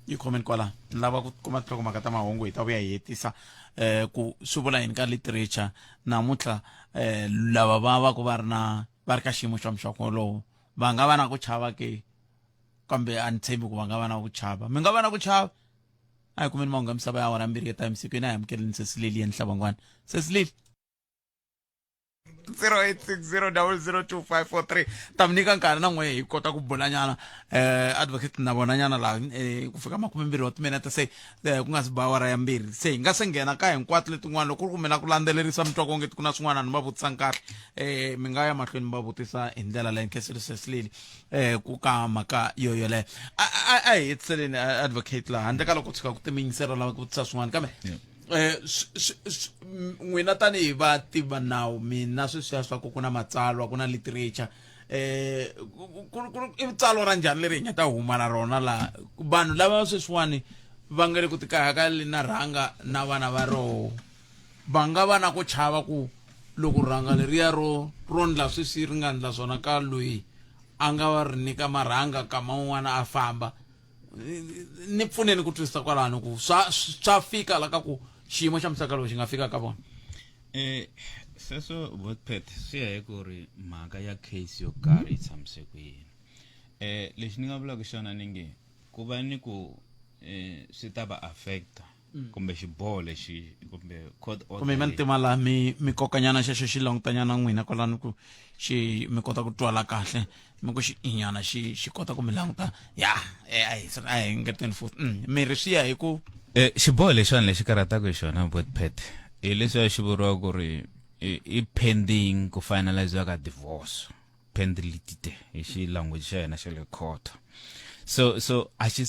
Yi khomeni kwala ni lava ku kuma tinhlokomhaka ta mahungu hi ta vuya hi hetisa ku swi vula yini ka literature namuntlha lava va va ku va ri na va ri ka xiyimo xa muxaka wolowo va nga va na ku chava ke, kambe a ni tshembi ku va nga va na ku chava. Mi nga va na ku chava. A hi kumeni mahungu ya misava ya awara mbirhi ta misiku yena a hi amukeleni Sesi Lilian Hlabangwana. Sesi Lili. 0860002543 ta mi nyika nkarhi na n'we hi kota ku bulanyana advocate na vona nyana laha ku fika makumembirhi wa timinete se ku nga si ba awara ya mbirhi se hi nga se nghena ka hinkwato letin'wana loko ku ri ku mi la ku landzelerisa mi twa ku onge ku na swin'wana ni va vutisa nkarhi mi nga ya mahlweni mi va vutisa hi ndlela leyi nkhenselo Sesilili ku ka mhaka yo yoleyo. A hi hetiseleni advocate laha handle ka loko tshuka ku timinyisela lava ku vutisa swin'wana kambe n'wina tanihi vativa nawu mina sweswiya swa ku ku na matsalwa ku na literature i tsalwa ra njhani leri hi nga ta huma na rona laha vanhu lava sweswiwani va nga le ku tikahakali na rhanga na vana va roho va nga va na ku chava ku loko rhanga leriya ro ro ndla sweswi ri nga ndla swona ka loyi a nga va ri nyika marhanga kama un'wana a famba ni pfuneni ku twisisa kwalano ku swa fika la ka ku xiyimo xa muxaka lowu xi nga fika ka vona. Sweswo Botpet swi ya hi ku ri mhaka ya case yo karhi yi tshamise ku yini. Lexi ni nga vulaka xona ni nge ku va ni ku swi ta va affecta Kumbe xiboho lexi kumbe court order Kumbe leyi. Mantima laha mi mi kokanyana xexo xi langutanyana n'wina kwalano ku xi mi kota ku twala kahle, mi ku xi inyana xi xi kota ku mi languta ya a hi a hi ngeteni futhi. Mi ri swi ya hi ku Xiboho lexiwani lexi karhataka hi xona botpet hi leswiya xi vuriwa ku ri i pending ku finaliziwa ka divorce pendilitite hi xi language xa hina xa le court. So a xi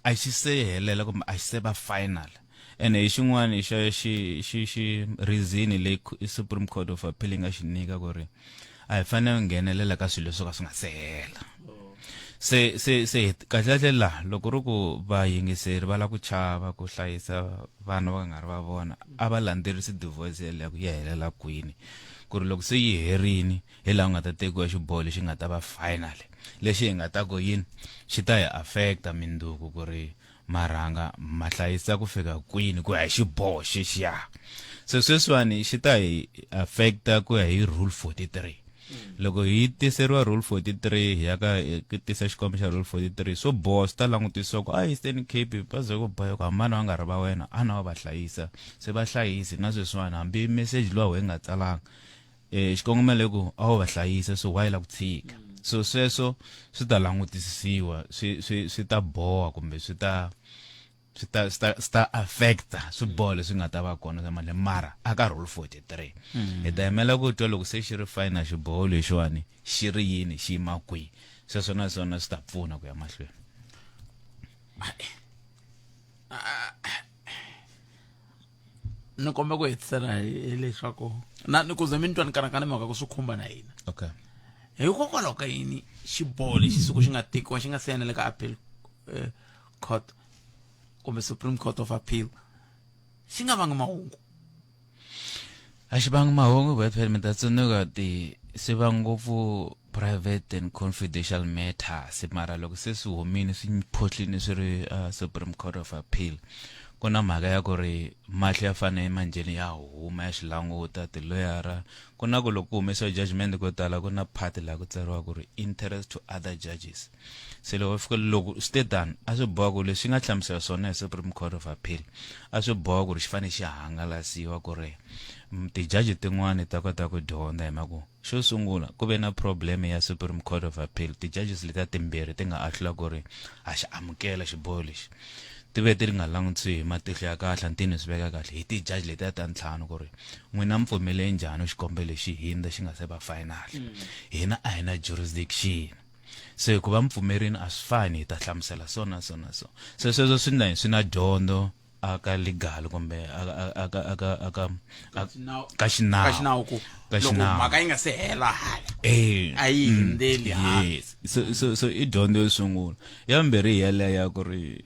a xi se helela kumbe a xi se va final, ene hi xin'wana xa xi xi xi reason leyi Supreme Court of Appeal yi nga xi nyika ku ri a hi fanele ku nghenelela ka swilo swo ka swi nga se hela. Se kahle kahle la loko ri ku vayingiseri va lava ku chava ku hlayisa vana va nga ri va vona, a va landzelerisi divorce yeleyo ku ya helela kwini, ku ri loko se yi herini hi laha ku nga ta tekiwa xiboho lexi nga ta va final, lexi hi nga ta ku yini xi ta hi affecta minduku ku ri marhanga ma hlayisa ku fika kwini ku ya hi xiboho xexiya. Se sweswiwani xi ta hi affecta ku ya hi rule 43. Loko hi tiseriwa rule 43, hi ya ka ku tisa xikombo xa rule 43, swo boha swi ta langutisiwa ku a Eastern Cape va ze ku boha ku hambana va nga ri va wena a na wa va hlayisa, se va hlayisi na sweswiwani hambi message luwa wu nga tsalanga xikongomelo i ku a wu va hlayisa, so why la ku tshika? So sweswo swi ta langutisisiwa, swi swi swi ta boha kumbe swi ta swi ta swi ta swi ta affecta swiboho leswi nga ta va kona swa mali, mara a ka rule 43 hi ta yimela ku twa loko se xi ri final xiboho lexiwani xi ri yini, xi yima kwihi. Sweswo na swona swi ta pfuna ku ya mahlweni. Ni komba ku hetisela hi leswaku na ni kuze mi ni twa ni kanakana mhaka ku swi khumba na hina. Hikokwalaho ka yini xiboho lexi siku xi nga tekiwa xi nga se ya na le ka appeal court kumbe Supreme Court of Appeal xi nga vangi mahungu? A xi vangi mahungu, but phela mi ta tsundzuka ti swi va ngopfu private and confidential matters, mara loko se swi humile swi phohlini swi ri Supreme Court of Appeal, ku na mhaka ya ku ri mahlo ya fanele manjheni ya huma ya swi languta tiloyara. Ku na ku loko ku humesiwa judgment ko tala ku na part laha ku tsariwa ku ri interest to other judges. Se loko fika loko swi te tano, a swi boha ku leswi nga hlamusela swona hi Supreme Court of Appeal, a swi boha ku ri xi fanele xi hangalasiwa ku ri tijaji tin'wani ta kota ku dyondza hi mhaka ku xo sungula ku ve na problem ya Supreme Court of Appeal, ti-judges letiya timbirhi ti nga ahlula ku ri ha xi amukela xiboho lexi, ti ve ti nga langutisiwi hi matihlo ya kahle, antini swi veka kahle hi ti-judge letiya ta ntlhanu ku ri n'wina mi pfumele njhani xikombelo lexi hindza xi nga se va final, hina a hi na jurisdiction, se ku va mi pfumerini a swi fani, hi ta hlamusela so na so na so. Se sweswo swi na swi na dyondzo aka legal kumbe aka ka xinawu. Ka xinawu ku ka loko xinawu. Mhaka yi nga se hela hala a yi hundzeli hala. Yes, so i dyondzo yo sungula. Ya vumbirhi hi yeleyo ya ku ri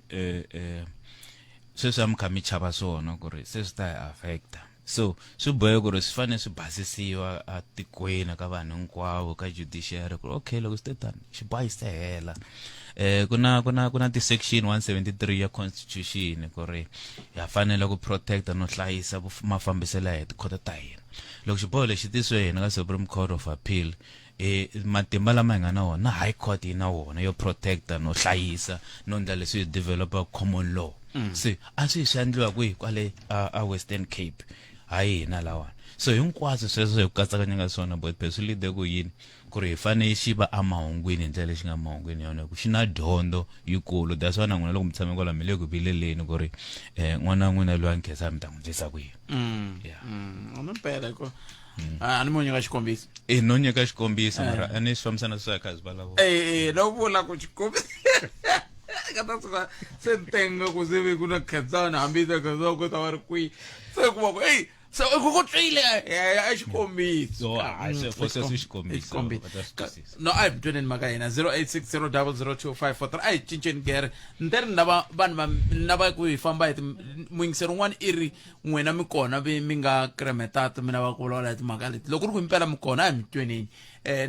sweswi a mi kha mi chava swona ku ri se swi ta hi affecta, so swi bohe ku ri swi fanele swi basisiwa atikweni ka vanhu hinkwavo ka judiciary ku ri okay loko swi te tani xiboho xi se hela. Ku na ti-section 173 ya constitution ku ri ha fanele ku protecta no hlayisa mafambiselo ya hi tikhoto ta hina. Loko xiboho lexi tisiwe hina ka Supreme Court of Appeal, matimba lama hi nga na wona na high court yi na wona yo protecta no hlayisa no ndla leswi hi developa common law. Se a swi swi endliwa kwihi? Kwale a Western Cape, hayi hina lawani. So hinkwaswo sweswo hi ku katsakanya ka swona but phela swi lide ku yini ku ri hi fanele xi va emahungwini hi ndlela lexi nga mahungwini yona, hi ku xi na dyondzo yikulu. That's why na n'wina loko mi tshame kwala mi le ku vileleni ku ri n'wana wa n'wina loyi a nkhensa mi ta n'wi endlisa ku yini. Yeah. A ni mpela hikuva a ni mo nyika xikombiso. E no nyika xikombiso, mara a ni swi fambisana swi ya kha swi vulavula. No vula ku xikombiso ka ta suka se ntenga ku se ve ku na Khensani, hambi ta Khensani ku ta va ri kwihi, se kuma ku eyi se ku ku twile a xikombiso. So, hayi, se for sweswo i xikombiso, Xikombiso. va ta swi twisisa. No, a hi tweneni mhaka hina 0860002543, a hi cinceni gere ni te ri ni lava vanhu va ni lava ku hi famba hi muyingiseri un'wana i ri n'wina mi kona vi mi nga kremetata mi lava ku vulavula hi timhaka leti, loko ku ri ku impela mi kona a hi mi tweneni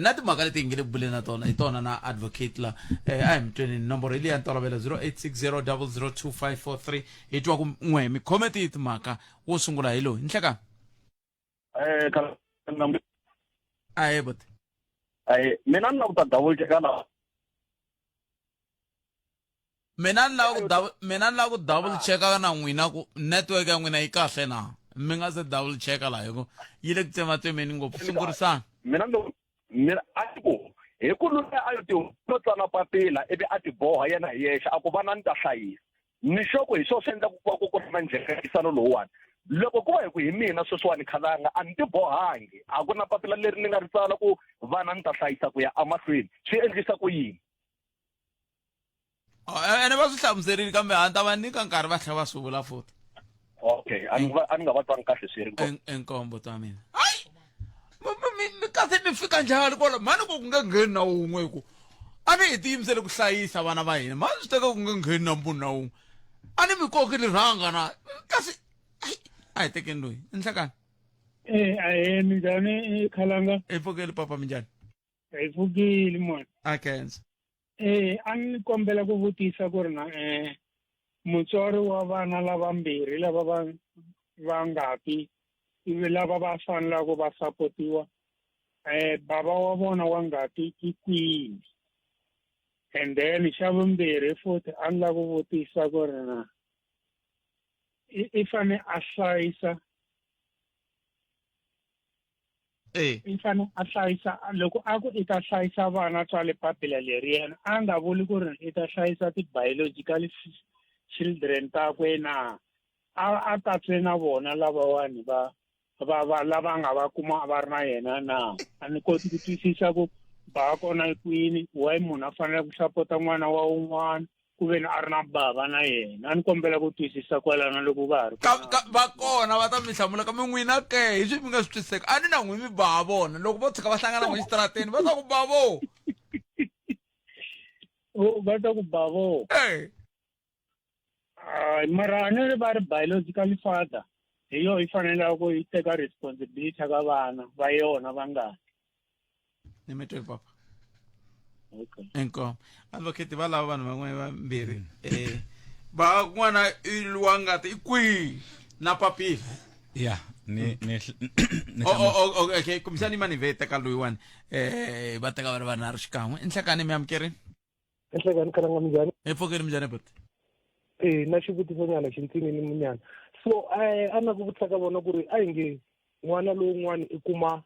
na timhaka leti hi nge le ku buleni na tona hi tona na advocate la a hi mi tweneni. Nomboro hi leya ntolovelo 0860002543, hi twa ku n'we mi khome tihi timhaka. Wo sungula hi loyi nhlekani. Ahe buti. Mina ni lava ku ta double checka la. Mina ni lava ku double mina ni lava ku double checka na n'wina ku network ya n'wina yi kahle na mi nga se double checka laha hi ku yi le ku tsematsemeni ngopfu sungurisani mina ndo mina a ku hi ku luya a yo ti no tsala papila ivi a ti boha yena hi yexe a ku vana ni ta hlayisa ni sure ku hi swona swi endlaka ku va ku ku ri na njhekanjhekisano lowuwani loko ku va hi ku hi mina sweswiwani khalanga a ni ti bohangi a ku na papila leri ni nga ri tsala ku vana ni ta hlayisa ku ya emahlweni swi endlisa ku yini Oh, ene va swi hlamuserile kambe a ni ta va nyika nkarhi va tlhela va swi vula futhi okay a ni va a ni nga va twangi kahle swi ri inkombo ta mina hayi mi kasi mi fika njhani kwala mhani ku ku nge ngheni na wun'we ku a ni hi tiyimisele ku hlayisa vana va hina mhani swi teka ku nge ngheni na munhu na wun'we a ni mi koki rirhanga na kasi a hi tekeni loyi i nhlekani Eh, ahee minjhani khalanga hi pfukeli papa minjhani hi pfukile mona a khensa Eh, a ni kombela ku vutisa ku ri na eh mutswari wa vana lavambirhi lava va va ngati ivi lava va fanelaka va sapotiwa eh bava wa vona wa ngati i kwini and then xa vumbirhi futhi a ni lava ku vutisa ku ri na i fane a hlayisa eh i fane a hlayisa loko a ku i ta hlayisa vana tswale papila leri yena a nga vuli ku ri i ta hlayisa ti-biological children takwe na a a katse na vona lavawani va va va lava nga va kuma va ri na yena na a ni koti ku twisisa ku ba kona kwini why munhu a fanele ku sapota n'wana wa un'wana ku ve ni a ri na bava na yena a ni kombela ku twisisa kwalano loko va ha ri va kona va ta mi hlamula kambe n'wina ke hi swi mi nga swi twisiseka a ni na n'wi mi ba vona loko vo tshika va hlangana n'wi xitarateni va ta ku ba vo va ta ku ba vo mara a ni ri va ri biological father hi yo yi fanelaka ku yi teka responsibility ka vana va yona va ngati ni mi tweli papa okay inkomo advocate va lava vanhu van'wana vambirhi eh va n'wana i wa ngati i kwihi na papila ya ni ni ni oh, oh, oh, okay kumbexani mani ve teka loyiwani eh va teka va ri vanharhu xikan'we inhlekani mi amukerini Enhlekani khalanga minjhani? Hi pfukile minjhani buti? Eh na xivutiso nyana xintsinini munyana. So eh a na ku vutisa ka vona ku ri a hi nge n'wana lowun'wana i kuma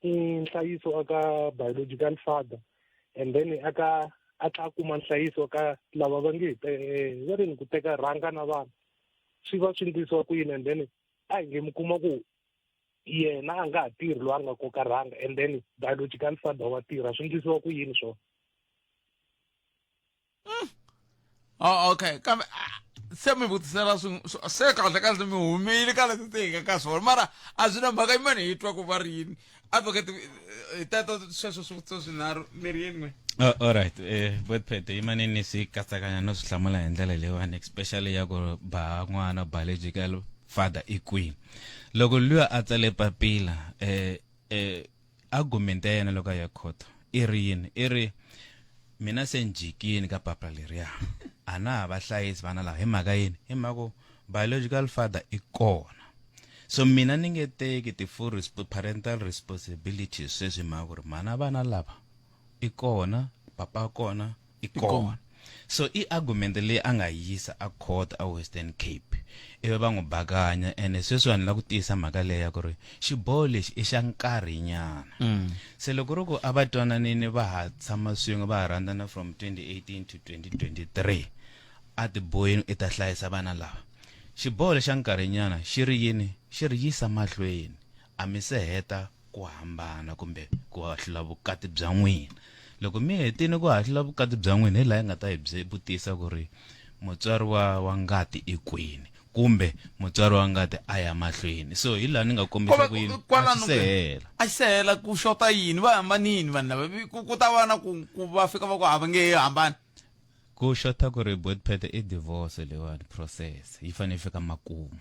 nhlayiso aka biological father and then aka a tla kuma nhlayiso ka lava va nge eh, va ri ni ku teka rhanga na vana swi va swi ndlisiwa ku yini and then a hi nge mi kuma ku yena a nga ha tirhi loyi a nga koka rhanga and then biological father wa tirha swi ndlisiwa ku yini swona Oh, okay kambe ah, se mi vutisela se kahle kahle mi humile ka leswi se hi nga ka swona mara a swi na mhaka yimani hi twa ku va ri yini advocate eh, teto sweswo swivutiso swinharhu mi ri yini n'we Oh, all right eh botpete yimani ni swi katsakanya no swi hlamula hi ndlela leyiwani especially ya ku ba n'wana biological father i kwini loko luya a tsale papila eh eh argument ya yena loko a ya khoto i ri yini i ri mina se ni jikini ka papila leriya a na ha va hlayisi vana lava hi mhaka yini hi mhaka ku biological father i kona so mina ni nge teki ti-full resp parental responsibilities sweswi hi mhaka ku ri mhana vana lava i kona papa kona i kona so i argument leyi a nga yisa a court a Western Cape ivi va n'wi bakanya ene sweswiwani la ku tiyisa mhaka leyi ya ku ri xiboho lexi i xa nkarhinyana mm. se loko ri ku a va twananini va ha tshama swin'we va ha rhandzana from 2018 to 2023 a tiboheni i ta hlayisa vana lava xiboho lexa nkarhinyana xi ri yini xi ri yisa mahlweni a mi se heta ku hambana kumbe ku hahlula vukati bya n'wina loko mi hetini ku hahlula vukati bya n'wina hi laha hi nga ta hi byi vutisa ku ri mutswari wa wa ngati i kwini kumbe mutswari wa ngati a ya mahlweni so hi laha ni nga kombisa ku yini a xi se hela a xi se hela ku xota yini va hambanini vanhu lava ku ku ta va na ku ku va fika va ku a va nge he hambani ku xota ku ri botpet i divorce leyiwani process yi fanele yi fika makumu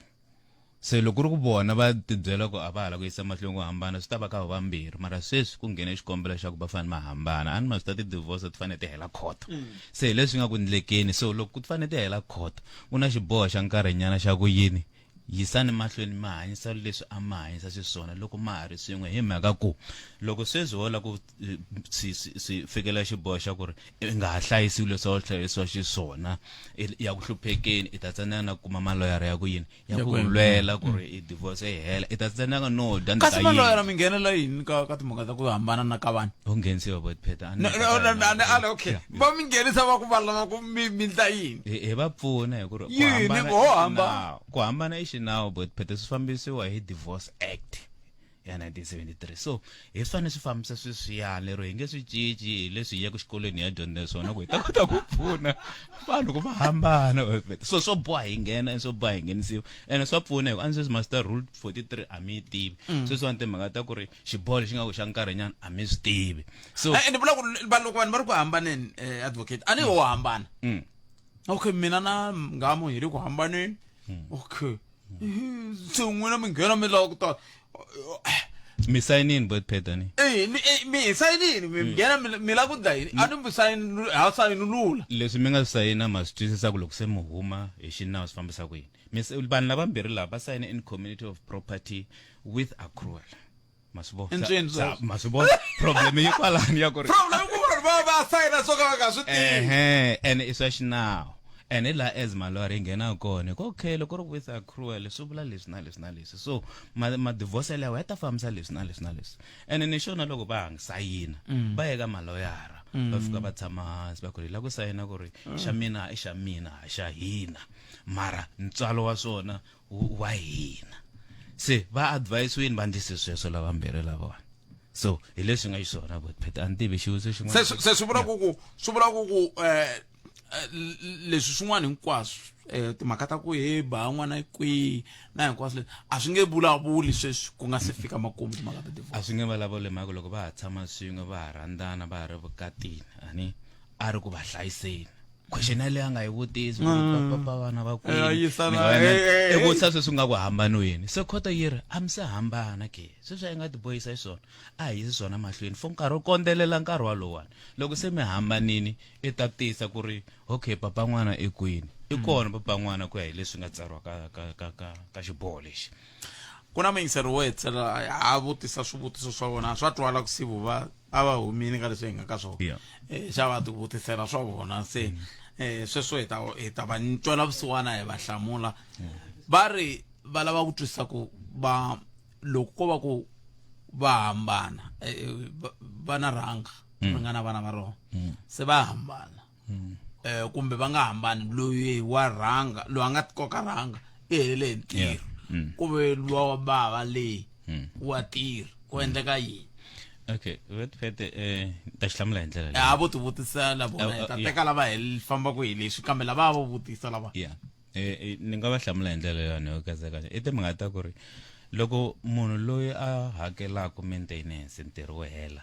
se loko ku ri ku vona va tibyela ku a va ha la ku yisa mahlweni ku hambana swi ta va ka vambirhi mara sweswi ku nghene xikombelo xa ku va fanele va hambana a ni ma swi ta ti-divorce ti fanele ti hela khoto mm. se hi leswi nga ku ndlekeni so loko ku ti fanele ti hela khoto ku na xiboho xa nkarhinyana xa ku yini Yisani mahlweni mi hanyisa leswi a mi hanyisa xiswona loko ma ha ri swin'we, hi mhaka ku loko sweswi ho la ku eh, swi swi swi fikela xiboho xa ku ri i nga ha hlayisiwi leswi a wu hlayisiwa xiswona i ya ku hluphekeni i ta tsandzeka na ku kuma maloyara ya ku yini ya Ya ku ku ku lwela ku ri i divorce yi hela i ta tsandzeka no dya kasi ndhaka maloyara yini mi nghenela yini ka ka timhaka ta ku hambana na ka vanhu u nghenisiwa botpheta No, no, no, no, no, ale, okay va mi nghenisa va ku va lava ku mi mi ndla yini hi hi va pfuna hi ku ri ku Yini, hambana ho i hambana. xinawu. ku hambana i xinawu botpheta swi fambisiwa hi divorce act ya 1973 so hi fanele swi fambisa sweswiya lero hi nge swi cinci hi leswi hi yaka xikolweni hi ya dyondza swona ku hi ta kota ku pfuna vanhu ku va hambana so swo boha hi nghena and swo boha hi nghenisiwa ene swa pfuna hi ku a ni sweswi master rule 43 a mi yi tivi sweswiwani timhaka ta ku ri xiboho lexi nga ku xa nkarhinyana a mi swi tivi so Eh, ni vula ku va loko vanhu va ri ku hambaneni eh, advocate a ni ho hambana okay mina na nghamu hi ri ku hambaneni okay se n'wina mi nghena mi lava ku ta mi sayinini bot petani Eh, ni- eh, mi hi sayinini mi nghena mi mi lava ku dla yini a ni mi sayini ha sayinulula leswi mi nga swi sayina ma swi twisisa ku loko se mi huma hi xinawu swi fambisa ku yini Mi se- vanhu lavambirhi lava va sayine in community of property with accrual ma swi vona I ntswini sweswo. ma swi vona problem yi kwalani ya ku ri problem ku vanhu va va sayina swo ka va nga swi tivi ehe ene i swa xinawu ene laha as malwari hi nghena kona hi ku okay loko ri with accrual swi vula leswi na leswi na leswi so ma-divorce yaleyo ya ta fambisa leswi na leswi na leswi ene ni xona loko va ha sayina va ye ka maloyara va fika va tshama hansi va ku ri hi la ku sayina ku ri xa mina i xa mina ha xa hina mara ntswalo wa swona wa hina se va advise-wini va ndlise sweswo lavambirhi lavawani so hi leswi nga xiswona botpet a ni tivi xivutiso se xin'wana se swi vula ku ku swi vula ku ku eh eh, leswi swin'wana hinkwaswo eh timhaka ta ku he ba n'wana kwihi na hinkwaswo leswi a swi nge vulavuli sweswi ku nga se fika makumu timhaka ta divorce a swi nge vulavuli mhaka loko va ha tshama swin'we va ha rhandzana va ha ri vukatini ani a ri ku va hlayiseni question yaleyo a nga yi vutisi ku ri papa vana va Eh, a yisa kwini na- eh, eh, i vutisa sweswi nga ku hambanweni se khoto yi ri a mi se hambana ke sweswi a yi nga tibohisa hi swona a hi yisi swona mahlweni for nkarhi wo kondzelela nkarhi walowani loko se mi hambanini i ta tisa ku ri okay papa n'wana i kwini i kona papa n'wana ku ya hi leswi nga tsariwa ka ka ka ka ka xiboho lexi ku na muyingiseri wo hetelela a vutisa swivutiso swa vona swa twala ku sivu va a va humini ka leswi hi nga ka swona Yeah. eh, xa va tivutisela swa vona se eh, sweswo hi ta hi ta va twela vusiwana hi va hlamula va ri va lava ku twisisa ku va loko ko va ku va hambana eh, va- va na rhanga ri nga na vana va rona se va hambana eh kumbe va nga hambani loyi wa rhanga loyi a nga koka rhanga i helele hi ntirho Yeah. Mm. kumbe luwa wa bava leyi wa tirha ku endleka yini okay vetphete eh ta xi hlamula hi ndlela leyi a vo ti vutisela vona hi ta teka lava hi fambaka hi leswi kambe lava vo vutisa lava yeah eh, eh, ni nga va hlamula hi ndlela yona yo katsakanya i timhaka ta ku ri loko munhu loyi a hakelaka maintenance ntirho wo hela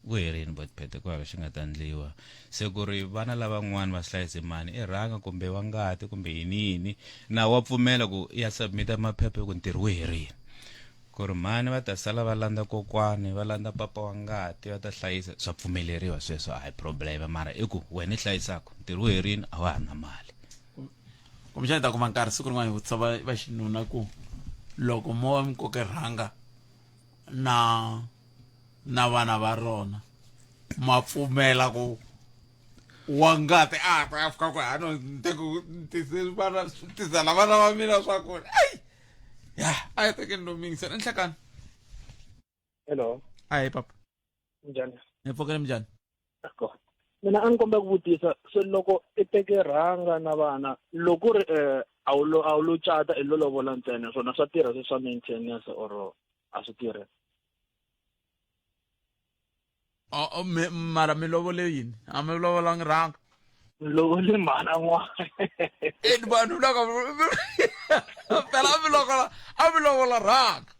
wu herini botphete ku hava xi nga ta ndliwa se ku ri vana lavan'wana va swi hlayise mani i rhanga kumbe wa ngati kumbe yini yini na wa pfumela ku ya submita maphepha ku ntirho wu herini ku ri mhani va ta sala va landza kokwani va landza papa wa ngati va ta hlayisa swa pfumeleriwa sweswo a hi problema mara i ku wena i hlayisaka ntirho wu herini a wa ha na mali kumbexana hi ta kuma nkarhi siku rin'wana hi vutisa va va xinuna ku loko mo va mi koke rhanga na na vana va rona ma pfumela ku wa ngati a ta fika ku hano nteko vana tisela vana va mina swakudya ayi ya a hi tekeni no mingisela nhlekani hello ahi papa njhani hi pfukele minjhani Ko. Mina a ni kombela ku vutisa se loko i teke rhanga na vana loko ku ri um a wu lo a wu lo cata i lo lovola ntsena swona swa tirha sweswi swa maintenance or a swi tirhi Oh, oh, mi- mara mi lovole yini a mi lovolangi rhanga mi lovole mhana n'wana i vanhu loko phela a mi lovola a mi lovola rhanga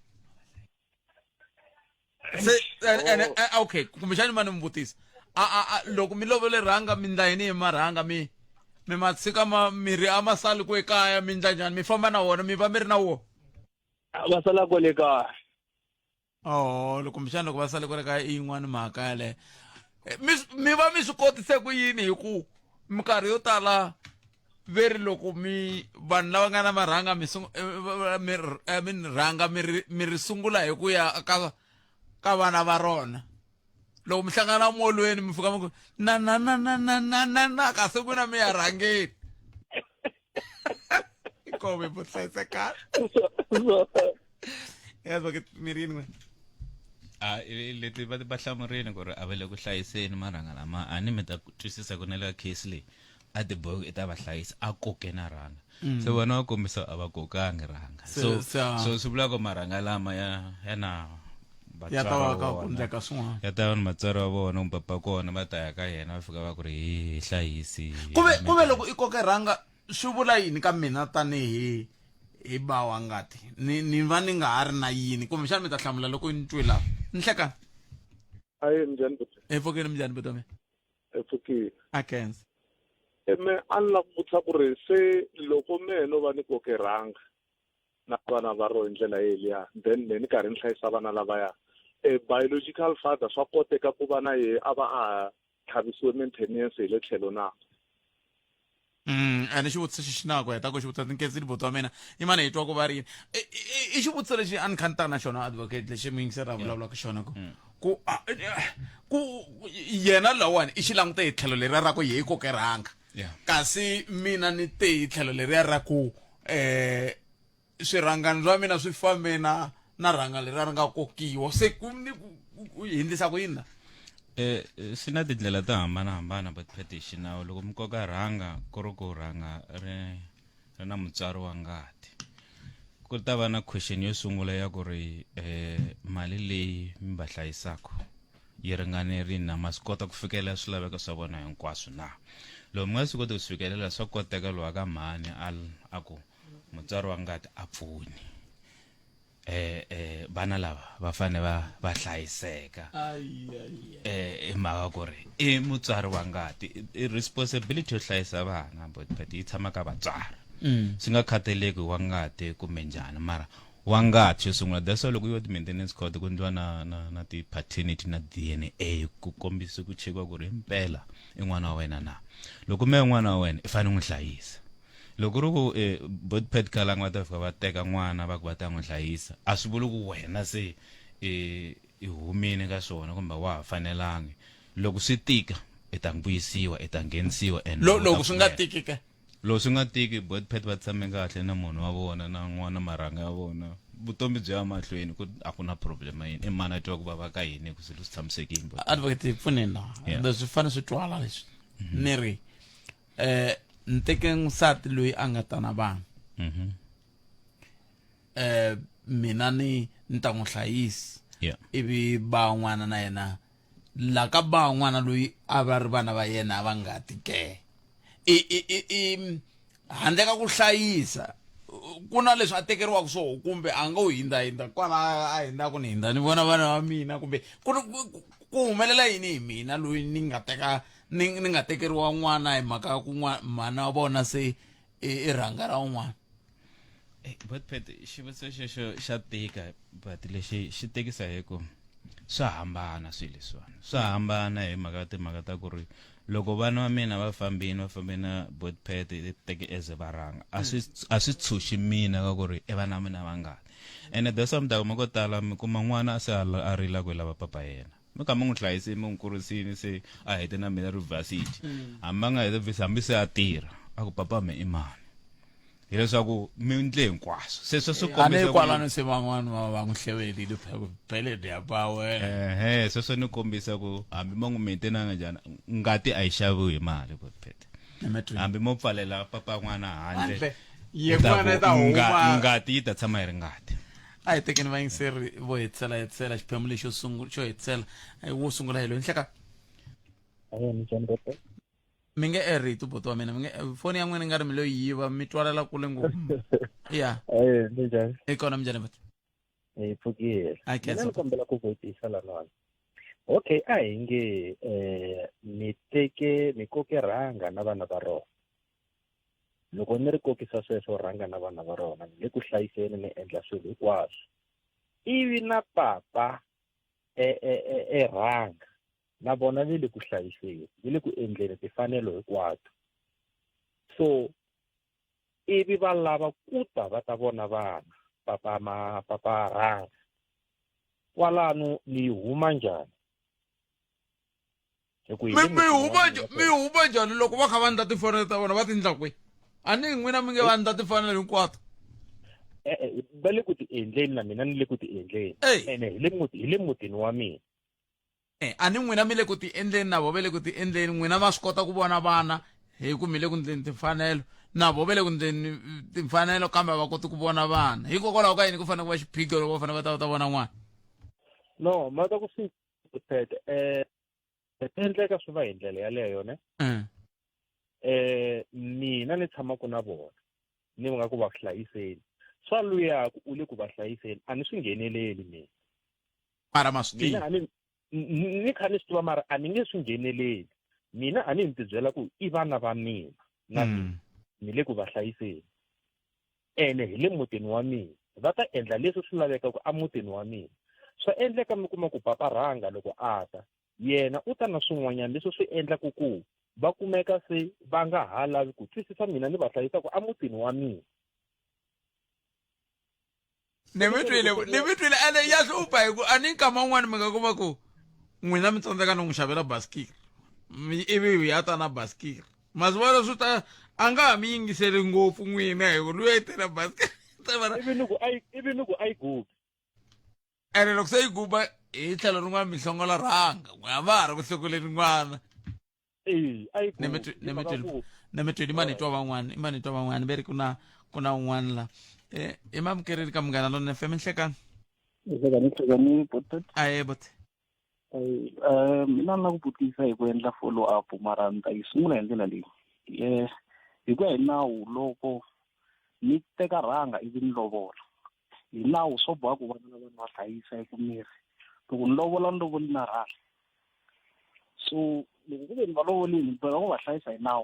se ene eh, okay kumbexani ma ni mi vutisa a a a loko mi lovole rhanga mi ndla yini hi marhanga mi mi ma tshika ma mirhi a ma sali ku ekaya mi ndla njhani mi famba na wona mi va mi ri na wona va sala kwale kaya oh loko kumbexani loko va sale kwale kaya i yin'wani mhaka yaleyo eh, mi mi va mi swi kotise ku yini hi ku minkarhi yo tala Ve ri loko mi vanhu lava nga na marhanga mi eh, mi eh, mi ni rhanga mi ri mi ri sungula hi ku ya ka ka vana va rona loko mi hlangana molweni mi fika mi ku na na na na na na na na kasi n'wina mi ya rhangeni kove vo hlayisekana yazi va mi ri yini n'wina a leti va va hlamurile ku ri a va le ku hlayiseni marhanga lama a ni mi ta twisisa ku na le ka case leyi a tibohi i ta va hlayisa a koke na rhanga mm. se vona va kombisa a va kokangi rhanga so so swi vula ku marhanga lama ya ya na ya ta va ka ku endleka swin'wana ya ta va ni vatswari va vona kumbe papa kona va ta ya ka yena va fika va ku ri hi hlayisi kuve kuve loko i koke rhanga swi vula yini ka mina tanihi hi ba wa ngati ni ni va ni nga ha ri na yini kumbexana mi ta hlamula loko ni twe laha ni hlekani ayi minjhani buti epfukeni minjhani buti wa mina epfukile a khensa me a ni lava ku vutisa ku ri se loko mehe no va ni koke rhanga na vana va ro hi ndlela yeliya then me ni karhi ni hlayisa vana lavaya e biological father swa koteka ku va na ye a va a tlhavisiwe maintenance hi le tlhelo na Mm, ene xivutiso xi xi na ku heta ku xivutiso ni buti wa mina i mani hi twa ku va ri yini i xivutiso lexi a ni kha ni ta na xona advocate lexi muyingiseri a vulavulaka xona ku ku ku yena lowani i xi langute hi tlhelo leriya ra ku ye i koke rhanga kasi mina ni te hi tlhelo leriya ra ku um swirhangani swa mina swi fambe na na rhanga leriya ri nga kokiwa se ku ni ku hi endlisa ku yini na eh swi na tindlela to hambanahambana but petition nawu loko mi koka rhanga ku ri ku rhanga ri ri na mutswari wa ngati ku ta va na question yo sungula ya ku ri eh mali leyi mi va hlayisaka yi ringanerile na ma swi kota ku fikelela swilaveko swa vona hinkwaswo na loko mi nga swi koti ku swi fikelela swa koteka lowa ka mhani a a ku mutswari wa ngati a pfuni eh eh vana lava va fane va va hlayiseka eh i mhaka ku ri i mutswari wa ngati i responsibility yo hlayisa vana but but yi tshama ka vatswari mm. swi nga khathaleki wa ngati kumbe njhani mara wa ngati xo sungula that's why loko yo ti-maintenance court ku ndliwa na na na ti-paternity na D_N_A ku kombisa ku chekiwa ku ri himpela i n'wana wa wena na loko me n'wana wa wena i fanele n'wi hlayisa loko ri ku eh, bot pet kalang va ta fika va teka n'wana va ku va ta n'wi hlayisa a swi vuli ku wena se eh, i humile ka swona kumbe wa ha fanelangi loko swi tika i ta vuyisiwa i ta nghenisiwa and loko swi nga tiki ke loko swi nga tiki bot pet va tshame kahle na munhu wa vona na n'wana marhanga ya vona vutomi byi ya mahlweni ku a ku na problem yini i mani a twa ku vava ka yini ku swilo swi tshamisekile advocate pfuneni la leswi fanele swi twala leswi mhm. ni ri eh ni teke nsati loyi a nga ta na vana mm-hmm. eh mina ni ni ta n'wi hlayisa yeah. ivi ba n'wana na yena la ka ba n'wana loyi a va ri vana va yena va nga ti ke i i i i handle ka ku hlayisa ku na leswi a tekeriwaka swoho kumbe a nga wu hindza kwala a hindza ku ni hindza ni vona vana va mina kumbe ku ku humelela yini hi mina loyi ni nga teka ni ni nga tekeriwa n'wana hi mhaka ya ku mhana wa vona se i rhanga ra un'wana eh, but pet xivutiso xexo xa tika but lexi xi tekisa hi ku swa hambana swilo leswiwani swa hambana hi mhaka timhaka ta ku ri loko vana va mina va fambini va fambe na botpet teke as varhanga a swi a swi tshunxi mina ka ku ri i vana mina vangani ene that's why mi ta kuma ko tala mi kuma n'wana a se a rila ku i lava papa yena mi kha mi n'wi hlayisile mi n'wi kurisile se a hete na mina ri varsity mm. hambi a nga hete varsity hambi se a tirha a ku papa me i mani hileswaku mi ndle hinkwaswo se sweswo eh, kombisa kwalano se van'wana va va n'wi hlevelile phele dya pa wena ehe sweswo ni kombisa ku hambi ma n'wi maintainanga njhani ngati a yi xaviwi hi mali phete hambi mo pfalela papa n'wana handle ngati yi ta tshama yi ri ngati a hi tekeni vayingiseri vo hetisela hetisela xiphemu lexo sungula xo hetisela eh, wo sungula hi loyi nhleka mi nge e rito buti wa mina mi nge eh, foni ya n'wina nga ri mi lo yiva mi twalela kule ngopfu ya i kona minjhani buti hi pfukile mina ni kombela ku vutisa lanwani okay a hi nge um mi teke mi koke rhanga na vana va rona loko ni ri kokisa sweswo rhanga na vana va rona ni le ku hlayiseni ni endla swilo hinkwaswo ivi na papa e, e, e, e rhanga na vona ve le ku hlayiseni ve le ku endleni timfanelo hinkwato so Ivi va lava ku ta va ta vona vana papa ma papa rhanga. Kwalano ni yi huma njhani? Hi ku hi mi le mi mutini wa huma mina njh- mi huma njhani loko va kha va ndla timfanelo ta vona va ti ndla kwihi a ni n'wina mi nge va ndla timfanelo hinkwato E-e, va le ku ti endleni na mina ni le ku ti endleni ene hi le muti hi le mutini wa mina Eh, a ni n'wina mi le ku ti endleni na vo ve le ku ti endleni n'wina ma swi kota ku vona vana hi ku mi le ku ndleni timfanelo na vo ve le ku ndleni eh, timfanelo kambe a va koti ku vona vana hikokwalaho ka yini ku fanele ku va xiphiqo loko va fanele va ta va ta vona n'wana no mhaka ku fika phet eh swi endleka swi va hi ndlela yaleyo ne eh mina ni tshamaka na vona ni nga ku va hlayiseni swa luya ku u le ku va hlayiseni a ni swi ngheneleli mina mara ma swi mina a ni ni kha ni swi tiva mara a ni nge swi ngheneleli mina a ni ni tibyela ku i vana va mina na mina ni le ku va hlayiseni ene hi le mutini wa mina va ta endla leswi swi lavekaka emutini wa mina swa endleka mi kuma ku papa rhanga loko a ta yena u ta na swin'wanyana leswi swi endlaku ku va kumeka se va nga ha lavi ku twisisa mina ni va hlayisaka emutini wa mina ni mi twile ni mi twile ene ya hlupha hi ku a ni nkama wun'wani mi nga kuma ku n'wina mi tsandzeka no n'wi xavela basikiri ivi ya ta na basikiri ma swi vona swi ta a nga ha mi yingiseli ngopfu n'wina hi ku luya yi tela basikiri ivi ni ku a yi ivi ni ku a yi gubi ene loko se yi guba hi tlhelo rin'wana mi hlongola rhanga n'we a va ha ri ku hlongoleni n'wana ni mi twile i mani twa van'wana i mani twa van'wana ve ri ku na ku na un'wana la eh i mamukereli ka munghana lona fm nhlekani nhlekani nhlekani botet aye bote eh mina ni la ku vutisa hi ku endla follow up mara ni ta yi sungula hi ndlela leyi eh hi ku ya hi nawu loko ni teka rhanga ivi ni lovola hi nawu swo boha ku vana lava ni va hlayisa hi ku miri loko ni lovola ni lovoli na rhanga so loko ku ve ni va lovolini ni boheka ku va hlayisa hi nawu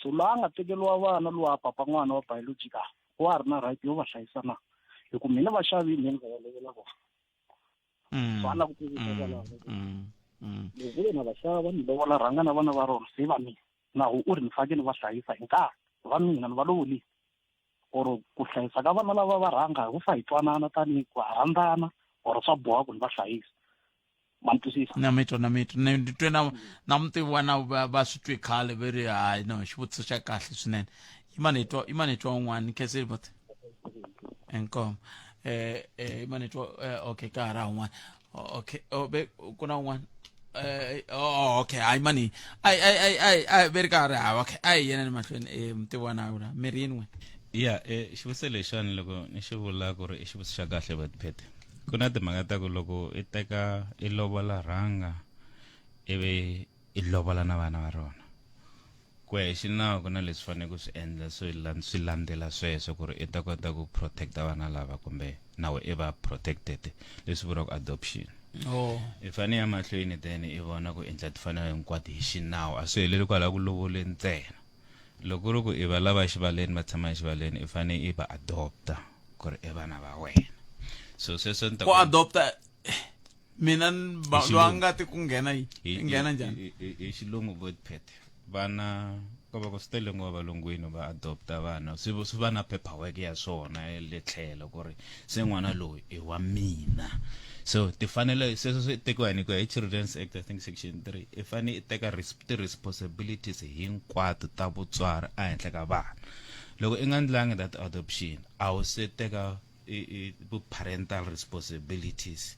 so loyi a nga tekeriwa vana lowa papa n'wana wa biological wa ha ri na right yo va hlayisa na hi ku mina va xavini ni nga va lovola vona so a na ku tivisa kwalaho loko ku ve na va xava ni lovola rhanga na vana va rona se va mina nawu u ri ni fanekele ni va hlayisa hi nkarhi va mina ni va lovolile or ku hlayisa ka vana lava va rhanga hi ku fa hi twanana tanihi ku ha rhandzana or swa boha ku ni va hlayisa ma ni twisisa na mi twa na mi twa ni twe na na mutivi wa nawu va va swi twe khale ve ri hayi no xivutiso xa kahle swinene yimani hi twa yimani hi twa un'wana khensile bot inkomo eh eh yimani hi twa eh, okay ka ha ra un'wana okay oh, be ku na un'wana eh oh, okay hayi mani ai ai ai ai ai ve ri ka ha ri hava okay ai yena ni mahlweni eh mutivi wa nawu la miri yini n'wina ya eh, xivutiso lexiwani loko ni xi vula ku ri i xivutiso xa kahle vatphete ku na timhaka ta ku loko i teka i lovola rhanga ivi i lovola na vana va rona ku ya hi xinawu ku na leswi fanele ku swi endla swi swi landzela sweswo ku ri i ta kota ku protecta vana lava kumbe nawe i va protected leswi vuriwaka adoption oh. i fanele ya mahlweni then i vona ku endla timfanelo hinkwato hi xinawu a swi heleli kwalaho ku lovole ntsena loko ku ri ku i va lava exivaleni va tshama exivaleni i fanele i va adopta ku ri i vana va wena so sweswo ni ta ku adopta mina loyi a nga ti ku nghena yi nghena njhani hi xilungu vo phet vana ko va ku swi tele ngopfu valungwini va adopta vana swi swi va na paperwork ya swona le tlhelo ku ri se n'wana loyi i wa mina so tifanele sweswo swi tekiwa hi ku hi children's act i think section 3 i fanele i teka ti-responsibilities hinkwato ta vutswari ehenhla ka vana loko i nga ndlangi that adoption a wu se teka parental responsibilities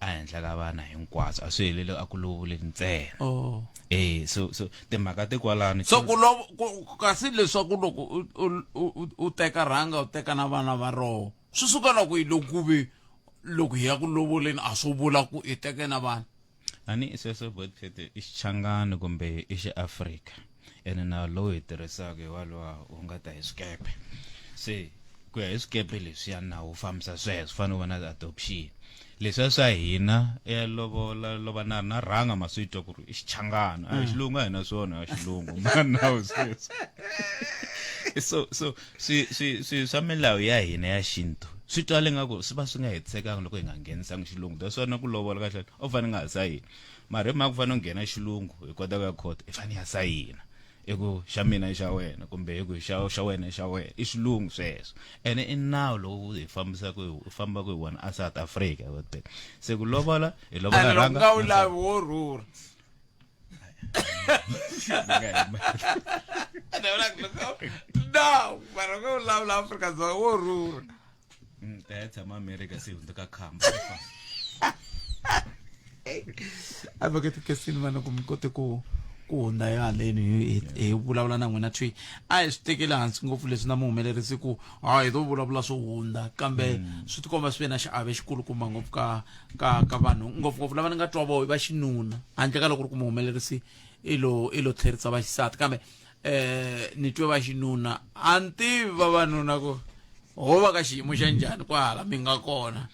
ehenhla ka vana hinkwaswo a swi heleli a ku lovuleni ntsena oh. eh so so timhaka ti kwalano so ku lo kasi leswaku loko u teka rhanga u teka na vana va roho swi suka loko hi loko ve loko hi ya ku lovoleni a swo vula ku i teke na vana a ni sweswo botphete i xichangani kumbe i xiafrika ene nawu lowu hi tirhisaka hi walowa wu nga ta hi swikepe se ku ya hi swikepe leswiya nawu wu fambisa sweswo fanele u va na adoption leswiya swa hina ya lovola lova na na rhanga ma swi twa ku ri i xichangana a hi xilungu a hi na swona a xilungu ma nawu sweswo so so swi swi swi swa milawu ya hina ya xintu swi twale ngaku swi va swi nga hetisekanga loko hi nga nghenisanga xilungu that's why na ku lovola kahle u fanele nga ha sayini mara hi mhaka ku fanele u nghena xilungu hi kota ku ya court i fanele ya sayina I ku xa mina i xa wena kumbe hi ku xa xa wena i xa wena i xilungu sweswo ene i nawu lowu hi fambisaka hi fambaka hi wona a South Africa se ku lovola hi lovola ene loko rhanga nga wu na lavi wo rhurha no mara nga wu lavi la Afrika-Dzonga wo rhurha ta ya tshama America se hundzuka khamba advocate Kesini vana ku mi kote ku ku hundza yo haleni hi- hi vulavula na n'wina thwi a hi swi tekeli hansi ngopfu leswi na muhumelerisi ku ha hi to vulavula swo hundza kambe swi tikomba swi ve na xiave xikulukumba ngopfu ka ka ka vanhu ngopfungopfu lava ni nga twa vo i va xinuna handle ka loko ri ku muhumelerisi i lo i lo tlherisa va xisati kambe eh ni twe va xinuna a ni tivi vavanuna ku ho va ka xiyimo xa njhani kwahala mi nga kona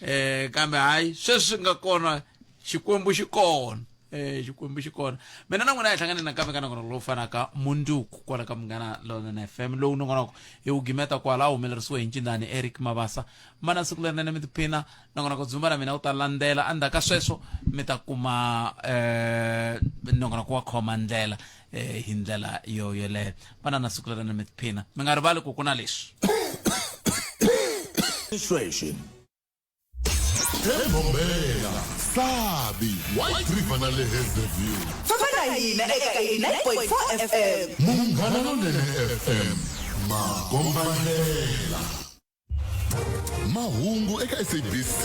eh kambe hayi sweswi swi nga kona xikwembu xi kona eh xikwembu xi kona mina na n'wina hi hlangane nakambe ka nongonoko lowu fanaka munduku kwala ka munghana lonene fm lowu nongonoko hi wu gimeta kwala humelerisiwe hi ncindani eric mabasa mana siku lerinene mi tiphina nongonoko dzumba na mina wu ta landzela endzhaku ka sweswo mi ta kuma eh nongonoko wa khoma ndlela eh hi ndlela yo yoleyo vana na siku lerinene mi tiphina mi nga rivali ku ku na leswi Registration. Mbombela, Sabi, White River na le Hazyview. Famba na hina eka 89.4 FM. Munghana Lonene FM, makombandlela. Mahungu eka SABC.